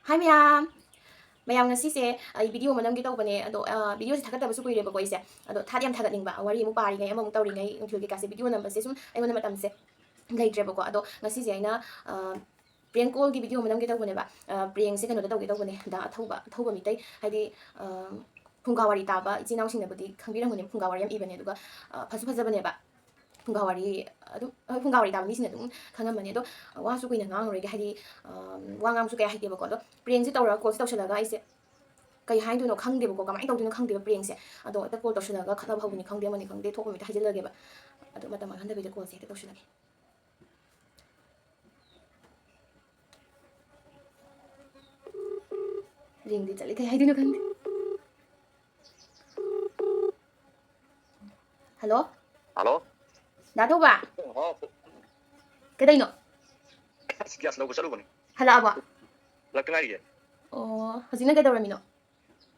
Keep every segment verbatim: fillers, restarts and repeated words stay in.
ꯍꯥꯏ ꯃꯌꯥꯝ! ꯃꯌꯥꯝ, ꯉꯁꯤꯁꯦ ꯑꯩ video ꯑꯃ ꯅꯝꯒꯦ ꯇꯧꯕꯅꯦ, ꯑꯗꯣ, ꯑ, videoꯁꯦ ꯊꯥꯒꯠꯇꯕꯁꯨ ꯀꯨꯏꯔꯦꯕꯀꯣ ꯑꯩꯁꯦ꯫ ꯑꯗꯣ ꯊꯥꯗꯤ ꯌꯥꯝ ꯊꯥꯒꯠꯅꯤꯡꯕ, ꯋꯥꯔꯤ ꯑꯃꯨꯛ ꯄꯥꯔꯤꯉꯩ, ꯑꯃꯃꯨꯛ ꯇꯧꯔꯤꯉꯩ, ꯅꯨꯡꯊꯤꯜ ꯀꯩꯀꯥꯁꯦ video ꯅꯝꯕꯁꯦ ꯁꯨꯝ ꯑꯩꯉꯣꯟꯗ ꯃꯇꯝꯁꯦ ꯂꯩꯇ꯭ꯔꯦꯕꯀꯣ꯫ ꯑꯗꯣ ꯉꯁꯤꯁꯦ ꯑꯩꯅ, ꯑ, prank callꯒꯤ video ꯑꯃ ꯅꯝꯒꯦ ꯇꯧꯕꯅꯦꯕ꯫ ꯑ, prankꯁꯦ ꯀꯩꯅꯣꯗ ꯇꯧꯒꯦ ꯇꯧꯕꯅꯦ, ꯗꯥ ꯑꯊꯧꯕ, ꯑꯊꯧꯕ ꯃꯤꯇꯩ, ꯍꯥꯏꯗꯤ, ꯑ, ꯐꯨꯡꯒꯥ ꯋꯥꯔꯤ ꯇꯥꯕ ꯏꯆꯤꯜ ꯏꯅꯥꯎꯁꯤꯡꯅꯕꯨꯗꯤ ꯈꯪꯕꯤꯔꯝꯒꯅꯤ, ꯐꯨꯡꯒꯥ ꯋꯥꯔꯤ ꯌꯥꯝ ꯏꯕꯅꯦ, ꯑꯗꯨꯒ, ꯑ, ꯐꯁꯨ ꯐꯖꯕꯅꯦꯕ꯫ ꯐꯨꯡꯒꯥ ꯋꯥꯔꯤ ꯑꯗꯨꯝ, ꯍꯣꯏ, ꯐꯨꯡꯒꯥ ꯋꯥꯔꯤ ꯇꯥꯕ ꯃꯤꯁꯤꯡꯅ ꯑꯗꯨꯝ ꯈꯪꯉꯝꯃꯅꯤ꯫ ꯑꯗꯣ ꯋꯥꯁꯨ ꯀꯨꯏꯅ ꯉꯥꯡꯉꯔꯣꯏꯒꯦ, ꯍꯥꯏꯗꯤ, ꯑ, ꯋꯥ ꯉꯥꯡꯕꯁꯨ ꯀꯌꯥ ꯍꯩꯇꯦꯕꯀꯣ꯫ ꯑꯗꯣ prankꯁꯦ ꯇꯧꯔꯒ callꯁꯦ ꯇꯧꯁꯜꯂꯒ ꯑꯩꯁꯦ ꯀꯩ ꯍꯥꯏꯗꯣꯏꯅꯣ ꯈꯪꯗꯦꯕꯀꯣ, ꯀꯃꯥꯏꯅ ꯇꯧꯗꯣꯏꯅꯣ ꯈꯪꯗꯦꯕ prankꯁꯦ꯫ ꯑꯗꯣ ꯍꯦꯛꯇ call ꯇꯧꯁꯜꯂꯒ ꯈꯠꯅꯕ ꯍꯧꯕꯅꯤ ꯈꯪꯗꯦ, ꯑꯃꯅꯤ ꯈꯪꯗꯦ, ꯊꯣꯛꯄ ꯅꯨꯃꯤꯠꯇ ꯍꯥꯏꯖꯤꯜꯂꯒꯦꯕ꯫ ꯑꯗꯣ ꯃꯇꯝ ꯃꯥꯡꯍꯟꯗꯕꯤꯗ callꯁꯦ ꯍꯦꯛꯇ ꯇꯧꯁꯜꯂꯒꯦ꯫ Ringꯗꯤ ꯆꯠꯂꯤ, ꯀꯩ ꯍꯥꯏꯗꯣꯏꯅꯣ ꯈꯪꯗꯦ꯫ Hello? Hello? ꯗꯥ ꯊꯧꯕ? ꯍꯥꯎ꯫ ꯀꯩꯗꯧꯅꯣ? ꯑꯁ, gas ꯂꯧꯕ ꯆꯠꯂꯨꯕꯅꯤ꯫ ꯍꯜꯂꯛꯑꯕꯣ? ꯍꯜꯂꯛꯇ ꯉꯥꯏꯔꯤꯌꯦ꯫ ꯑꯣ, ꯍꯧꯖꯤꯛꯅ ꯀꯩꯗꯧꯔꯝꯃꯤꯅꯣ?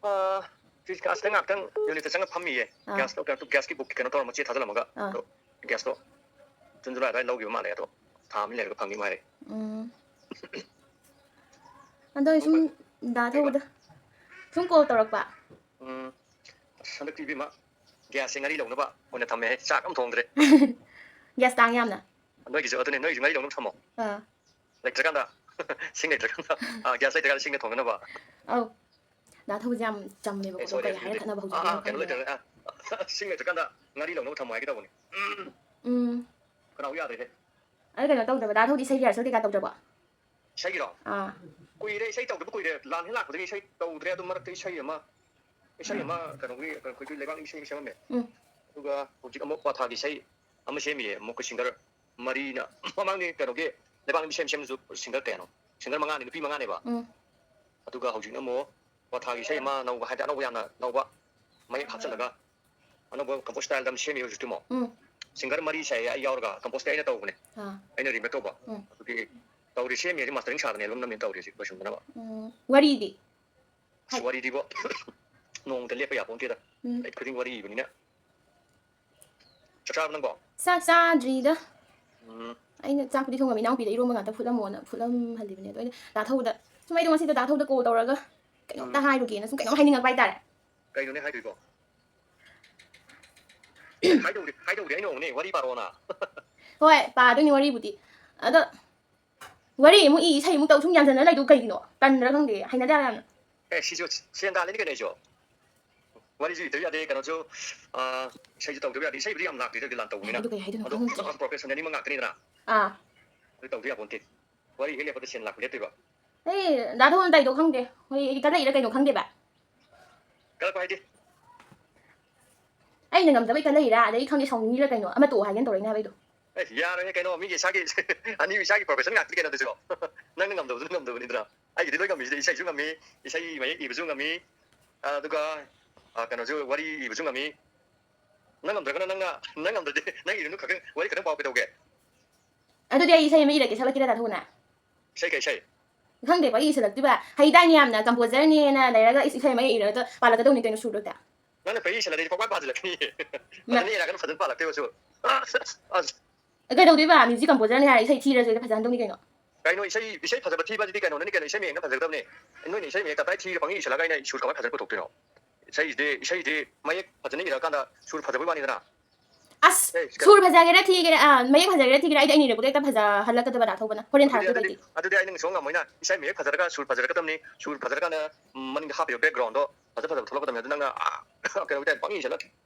ꯑꯥ, ꯁꯤ gasꯇ ꯉꯥꯛꯇꯪ unitꯇ ꯆꯪꯉ ꯐꯝꯃꯤꯌꯦ꯫ ꯑꯥ꯫ Gasꯇꯣ ꯀꯩꯅꯣ, gasꯀꯤ bookꯀꯤ ꯀꯩꯅꯣ ꯇꯧꯔꯝꯃ ꯆꯦ ꯊꯥꯖꯤꯜꯂꯝꯃꯒ꯫ ꯑꯥ꯫ ꯑꯗꯣ gasꯇꯣ June July ꯑꯗꯨꯋꯥꯏ ꯂꯧꯈꯤꯕ ꯃꯥꯜꯂꯦ, ꯑꯗꯣ ꯊꯥ ꯑꯃ ꯂꯩꯔꯒ ꯐꯪꯅꯤ ꯃꯥꯜꯂꯦ꯫ ꯎꯝ꯫ ꯑꯗꯣ ꯑꯩ ꯁꯨꯝ ꯀꯩꯕ? ꯗꯥ ꯊꯧꯕꯗ ꯁꯨꯝ call ꯇꯧꯔꯛꯄ꯫ ꯎꯝ꯫ ꯑꯁ, ꯍꯟꯗꯛꯇꯤ ꯏꯕꯦꯝꯃ, gasꯁꯦ ꯉꯥꯔꯤ ꯂꯧꯅꯕ ꯑꯣꯏꯅ ꯊꯝꯃꯦꯍꯦ, ꯆꯥꯛ ꯑꯃ ꯊꯣꯡꯗ꯭ꯔꯦ꯫ Gas ꯇꯥꯡꯉꯤ ꯌꯥꯝꯅ꯫ ꯅꯣꯏꯒꯤꯁꯨ ꯑꯗꯨꯅꯦ, ꯅꯣꯏꯒꯤꯁꯨ ꯉꯥꯔꯤ ꯂꯧꯅꯕ ꯊꯝꯃꯣ꯫ ꯑꯥ꯫ ꯂꯩꯇ꯭ꯔꯀꯥꯟꯗ, ꯁꯤꯡ ꯂꯩꯇ꯭ꯔꯀꯥꯟꯗ, ꯑꯥ, gas ꯂꯩꯇ꯭ꯔꯀꯥꯟꯗ ꯁꯤꯡꯗ ꯊꯣꯡꯅꯅꯕ꯫ ꯑꯧ꯫ ꯗꯥ ꯊꯧꯕꯁꯦ ꯌꯥꯝ ꯆꯝꯃꯦꯕꯀꯣ, ꯑꯦ, ꯑꯗꯣ sorry, ꯀꯩ ꯑꯗꯨꯗꯤ, ꯍꯥꯏꯔ ꯈꯠꯅꯕ ꯍꯧꯖꯤꯛ ꯑꯥ, ꯑꯥ, ꯀꯩꯅꯣ ꯈꯪꯗꯦ꯫ ꯂꯩꯇ꯭ꯔ-, ꯑꯥ, ꯁꯤꯡ ꯂꯩꯇ꯭ꯔꯀꯥꯟꯗ ꯉꯥꯔꯤ ꯂꯧꯅꯕ ꯊꯝꯃꯣ ꯍꯥꯏꯒꯦ ꯇꯧꯕꯅꯤ꯫ ꯎꯝ꯫ ꯎꯝ꯫ ꯈꯅꯥꯎ ꯌꯥꯗ꯭ꯔꯦꯍꯦ꯫ ꯑꯗꯨ ꯀꯩꯅꯣ ꯇꯧꯗ꯭ꯔꯕ, ꯗꯥ ꯊꯧꯗꯤ ꯏꯁꯩ rehearsal ꯀꯩꯀꯥ ꯇꯧꯗ꯭ꯔꯕꯣ? ꯏꯁꯩꯒꯤꯔꯣ? ꯑꯥ꯫ ꯀꯨꯏꯔꯦ, ꯏꯁꯩ ꯇꯧꯗꯕ ꯀꯨꯏꯔꯦ꯫ ꯂꯥꯟ ꯍꯦꯛ ꯂꯥꯛꯄꯗꯒꯤ ꯏꯁꯩ ꯇꯧꯗ꯭ꯔꯦ꯫ ꯑꯗꯨ ꯃꯔꯛꯇ ꯏꯁꯩ ꯑꯃ, ꯏꯁꯩ ꯑꯃ ꯀꯩꯅꯣꯒꯤ, ꯑꯩꯈꯣꯏꯒꯤ ꯂꯩꯕꯥꯛ ꯅꯤꯡꯕ ꯏꯁꯩ ꯑꯃ ꯁꯦꯝꯃꯝꯃꯦ꯫ ꯎꯝ꯫ ꯑꯗꯨꯒ ꯍꯧꯖꯤꯛ ꯑꯃꯨꯛ ꯀ꯭ꯋꯥꯊꯥꯒꯤ ꯏꯁꯩ ꯑꯃ ꯁꯦꯝꯃꯤꯌꯦ꯫ ꯑꯃꯨꯛ ꯑꯩꯈꯣꯏ singer ꯃꯔꯤꯅ, ꯃꯃꯥꯡꯗꯤ ꯀꯩꯅꯣꯒꯤ ꯂꯩꯕꯥꯛ ꯅꯤꯡꯕ ꯏꯁꯩ ꯑꯃ ꯁꯦꯝꯕꯁꯨ singer ꯀꯌꯥꯅꯣ? Singer ꯃꯉꯥꯅꯤ, ꯅꯨꯄꯤ ꯃꯉꯥꯅꯦꯕ꯫ ꯎꯝ꯫ ꯑꯗꯨꯒ ꯍꯧꯖꯤꯛꯅ ꯑꯃꯨꯛ ꯀ꯭ꯋꯥꯊꯥꯒꯤ ꯏꯁꯩ ꯑꯃ ꯑꯅꯧꯕ, ꯍꯥꯏꯗꯤ ꯑꯅꯧꯕ ꯌꯥꯝꯅ ꯑꯅꯧꯕ ꯃꯌꯦꯛ ꯍꯥꯞꯆꯤꯜꯂꯒ ꯑꯅꯧꯕ compose style ꯑꯃ ꯁꯦꯝꯃꯤ ꯍꯧꯖꯤꯛꯇꯤ ꯑꯃꯨꯛ꯫ ꯎꯝ꯫ Singer ꯃꯔꯤ ꯁꯥꯏꯌꯦ, ꯑꯩ ꯌꯥꯎꯔꯒ, composeꯇꯤ ꯑꯩꯅ ꯇꯧꯕꯅꯦ꯫ ꯑꯥ꯫ ꯑꯩꯅ remake ꯇꯧꯕ꯫ ꯎꯝ꯫ ꯑꯗꯨꯒꯤ ꯇꯧꯔꯤ, ꯁꯦꯝꯃꯤ ꯍꯧꯖꯤꯛ, mastering ꯁꯥꯗꯅ, album ꯅꯝꯃꯤ ꯇꯧꯔꯤ ꯍꯧꯖꯤꯛ, ꯂꯣꯏꯁꯤꯟꯗꯅꯕ꯫ ꯎꯝ꯫ ꯋꯥꯔꯤꯗꯤ? ꯑꯁ, ꯍꯥꯏ- ꯋꯥꯔꯤꯗꯤꯕꯣ, ꯅꯣꯡꯃꯇ ꯂꯦꯞꯄ ꯌꯥꯄꯣꯟꯇꯦꯗ꯫ ꯎꯝ꯫ ꯅꯨꯃꯤꯠ ꯈꯨꯗꯤꯡ ꯋꯥꯔꯤ ꯏꯕꯅꯤꯅ꯫ ꯆꯥꯛ ꯆꯥꯔꯕ ꯅꯪꯕꯣ? ꯆꯥꯛ ꯆꯥꯗ꯭ꯔꯤꯗ꯫ ꯎꯝ꯫ ꯑꯩꯅ ꯆꯥꯛꯄꯨꯗꯤ ꯊꯣꯡꯉꯝꯃꯤ, ꯏꯅꯥꯎꯄꯤꯗ ꯏꯔꯣꯝꯕ ꯉꯥꯛꯇ ꯐꯨꯠꯂꯝꯃꯣꯅ ꯐꯨꯠꯂꯝꯍꯜꯂꯤꯕꯅꯦ꯫ ꯑꯗꯣ ꯑꯩꯅ ꯗꯥ ꯊꯧꯕꯗ ꯁꯨꯝ ꯑꯩꯗꯣ ꯉꯁꯤꯗꯣ ꯗꯥ ꯊꯧꯗ ꯀꯣꯜ ꯇꯧꯔꯒ ꯀꯩꯅꯣꯝꯇ ꯎꯝ꯫ ꯍꯥꯏꯔꯨꯒꯦꯅ ꯁꯨꯝ ꯀꯩꯅꯣꯝ ꯍꯥꯏꯅꯤꯡꯉꯛꯄ ꯍꯥꯏꯇꯥꯔꯦ꯫ ꯀꯩꯅꯣꯅꯦ ꯍꯥꯏꯗꯣꯏꯕꯣ? ꯍꯥꯏꯗꯧꯗꯤ, ꯍꯥꯏꯗꯧꯗꯤ ꯑꯩꯅ ꯑꯃꯨꯛꯅꯦ, ꯋꯥꯔꯤ ꯄꯥꯔꯛꯑꯣꯅ꯫ ꯍꯣꯏ, ꯄꯥꯗꯣꯏꯅꯤ ꯋꯥꯔꯤꯕꯨꯗꯤ꯫ ꯑꯗꯣ ꯋꯥꯔꯤ ꯑꯃꯨꯛ ꯏ, ꯏꯁꯩ ꯑꯃꯨꯛ ꯇꯧ, ꯁꯨꯝ ꯌꯥꯟꯁꯤꯟꯅ ꯂꯩꯗꯨ ꯀꯩꯒꯤꯅꯣ? ꯇꯟꯗ꯭ꯔꯥ ꯈꯪꯗꯦ, ꯍꯩꯅꯗꯦ ꯍꯥꯏꯕ ꯌꯥꯝꯅ꯫ ꯑꯦ, ꯁꯤꯁꯨ ꯁꯦꯟ ꯇꯥꯜꯂꯤꯅꯤ ꯀꯩꯅꯣ ꯑꯩꯁꯨ꯫ ꯋꯥꯔꯤꯁꯨ ꯏꯗꯕ ꯌꯥꯗꯦ, ꯀꯩꯅꯣꯁꯨ, ꯑ, ꯏꯁꯩꯁꯨ ꯇꯧꯗꯕ ꯌꯥꯗꯦ꯫ ꯏꯁꯩꯕꯨꯗꯤ ꯌꯥꯝ ꯂꯥꯛꯇꯦꯗ, ꯍꯧꯖꯤꯛ ꯂꯥꯟ ꯇꯧꯕꯅꯤꯅ꯫ ꯑꯗꯨ ꯀꯩ ꯍꯥꯏꯗꯣꯏꯅꯣ ꯑꯗꯣ ꯈꯪꯗ꯭ꯔꯦ꯫ Professional ꯑꯅꯤꯃꯛ ꯉꯥꯛꯇꯅꯤꯗꯅ꯫ ꯑꯥ꯫ ꯑꯗꯨ ꯇꯧꯗ ꯌꯥꯄꯣꯟꯇꯦ꯫ ꯋꯥꯔꯤ ꯍꯦꯛ ꯂꯦꯞꯄꯗ ꯁꯦꯟ ꯂꯥꯛꯄ ꯂꯦꯞꯇꯣꯏꯕ꯫ ꯑꯩ ꯗꯥ ꯊꯧꯅ ꯇꯧꯔꯤꯗꯣ ꯈꯪꯗꯦ꯫ ꯍꯣꯏ, ꯑꯩꯗꯤ ꯀꯜꯂꯛꯏꯔ ꯀꯩꯅꯣ ꯈꯪꯗꯦꯕ꯫ ꯀꯜꯂꯛꯄ ꯍꯥꯏꯗꯤ? ꯑꯩꯅ ꯉꯝꯗꯕꯩ ꯀꯜꯂꯛꯏꯔꯥ, ꯑꯗꯩ ꯈꯪꯗꯦ ꯁꯥꯎꯅꯤꯡꯉꯤꯔ ꯀꯩꯅꯣ, ꯑꯃ ꯇꯣꯛꯑꯣ ꯍꯥꯏꯒꯦꯅ ꯇꯧꯔꯛꯏꯅꯦ ꯍꯥꯏꯕ ꯑꯩꯗꯣ꯫ ꯑꯦ, ꯌꯥꯔꯣꯏꯍꯦ ꯀꯩꯅꯣ, ꯃꯤꯒꯤ ꯏꯁꯥꯒꯤ, ꯑꯅꯤ ꯏꯁꯥꯒꯤ profession ꯉꯥꯛꯇꯅꯤ ꯀꯩꯅꯣ ꯑꯗꯨꯁꯨ꯫ ꯅꯪꯅ ꯉꯝꯗꯕꯗꯨꯅ ꯉꯝꯗꯕꯅꯤꯗꯅ꯫ ꯑꯩꯒꯤꯗꯤ ꯂꯣꯏ ꯉꯝꯃꯤꯁꯤꯗꯤ, ꯏꯁꯩꯁꯨ ꯉꯝꯃꯤ, ꯏꯁꯩ ꯃꯌꯦꯛ ꯏꯕꯁꯨ ꯉꯝꯃꯤ, ꯑꯗꯨꯒ, ꯑ, ꯀꯩꯅꯣꯁꯨ, ꯋꯥꯔꯤ ꯏꯕꯁꯨ ꯉꯝꯃꯤ꯫ ꯅꯪ ꯉꯝꯗ꯭ꯔꯒꯅ ꯅꯪꯅ, ꯅꯪ ꯉꯝꯗ꯭ꯔꯗꯤ ꯅꯪ ꯏꯗꯨꯅ ꯈꯛꯇꯪ, ꯋꯥꯔꯤ ꯈꯛꯇꯪ ꯄꯥꯎ ꯀꯩꯗꯧꯒꯦ? ꯑꯗꯨꯗꯤ ꯑꯩ ꯏꯁꯩ ꯑꯃ ꯏꯔꯛꯀꯦ, ꯁꯛꯂꯛꯀꯦꯔꯥ ꯗꯥ ꯊꯧꯅ? ꯏꯁꯩ ꯀꯩ ꯏꯁꯩ? ꯈꯪꯗꯦ, ꯄꯪꯏ ꯏꯁꯜꯂꯛꯇꯣꯏꯕ꯫ ꯍꯩꯗꯥꯏꯅꯦ ꯌꯥꯝꯅ, composerꯅꯦꯅ ꯂꯩꯔꯒ ꯏꯁ-, ꯏꯁꯩ ꯑꯃ ꯏꯔꯒ ꯄꯥꯜꯂꯛꯀꯗꯧꯅꯤ ꯀꯩꯅꯣ, ꯁꯨꯔꯗꯣ ꯍꯦꯛꯇ꯫ ꯅꯪꯅ ꯄꯪꯏ ꯏꯁꯜꯂꯗꯤ ꯑꯩꯗꯤ ꯄꯪꯄꯥꯜ ꯄꯥꯜꯁꯤꯜꯂꯛꯀꯅꯤ꯫ ꯃꯥ- ꯐꯖꯅ ꯏꯔꯒꯅ ꯐꯖꯅ ꯄꯥꯜꯂꯛꯇꯦꯕ ꯁꯨꯔ꯫ ꯑꯁ, ꯑꯁ, ꯑꯁ꯫ ꯀꯩꯗꯧꯗꯣꯏꯕ? Music composerꯅꯦ ꯍꯥꯏꯔ ꯏꯁꯩ ꯊꯤꯔꯁꯨ ꯍꯦꯛꯇ ꯐꯖꯍꯟꯗꯧꯅꯤ ꯀꯩꯅꯣ꯫ ꯀꯩꯅꯣ ꯏꯁꯩ, ꯏꯁꯩ ꯐꯖꯕ ꯊꯤꯕꯁꯤꯗꯤ ꯀꯩꯅꯣ? ꯅꯪꯗꯤ ꯀꯩꯅꯣ ꯏꯁꯩ ꯃꯌꯦꯛꯅ ꯐꯖꯒꯗꯕꯅꯦ꯫ ꯅꯣꯏꯅ ꯏꯁꯩ ꯃꯌꯦꯛ ꯇꯞꯇꯥꯏ ꯊꯤꯔ ꯄꯪꯏ ꯏꯁꯜꯂꯒ ꯑꯩꯅ ꯁꯨꯔ ꯀꯃꯥꯏꯅ ꯐꯖꯅ ꯄꯨꯊꯣꯛꯇꯣꯏꯅꯣ? ꯏꯁꯩꯁꯤꯗꯤ, ꯏꯁꯩꯗꯤ ꯃꯌꯦꯛ ꯐꯖꯅ ꯏꯔꯀꯥꯟꯗ ꯁꯨꯔ ꯐꯖꯕꯩ ꯋꯥꯅꯤꯗꯅ꯫ ꯑꯁ, ꯑꯦ, ꯀꯩꯅꯣ? ꯁꯨꯔ ꯐꯖꯒꯦꯔꯥ ꯊꯤꯒꯦꯔꯥ, ꯑ, ꯃꯌꯦꯛ ꯐꯖꯒꯦꯔꯥ ꯊꯤꯒꯦꯔꯥ, ꯑꯩꯗꯤ ꯑꯩꯅ ꯏꯔꯛꯄꯗꯣ ꯍꯦꯛꯇ ꯐꯖꯍꯜꯂꯛꯀꯗꯕ ꯗꯥ ꯊꯧꯕꯅ꯫ ꯍꯣꯔꯦꯟ ꯑꯗꯨꯗꯤ, ꯊꯥꯔꯛꯇꯣꯏꯕ ꯑꯗꯨꯗꯤ, ꯑꯩꯗꯤ꯫ ꯑꯗꯨꯗꯤ ꯑꯩ ꯅꯪ ꯁꯨꯡꯉꯝ ꯉꯝꯃꯣꯏꯅ꯫ ꯏꯁꯩ ꯃꯌꯦꯛ ꯐꯖꯔꯒ ꯁꯨꯔ ꯐꯖꯔꯛꯀꯗꯕꯅꯤ꯫ ꯁꯨꯔ ꯐꯖꯔꯀꯥꯟꯗ, ꯎꯝ, ꯃꯅꯤꯡꯗ ꯍꯥꯞꯄꯤꯕ backgroundꯗꯣ ꯐꯖ ꯐꯖꯕ ꯊꯣꯛꯂꯛꯀꯗꯕꯅꯤ꯫ ꯑꯗꯨ ꯅꯪꯅ, ꯑꯥ, ꯀꯩꯅꯣꯒꯤ type ꯄꯪꯏ ꯏꯁꯜꯂ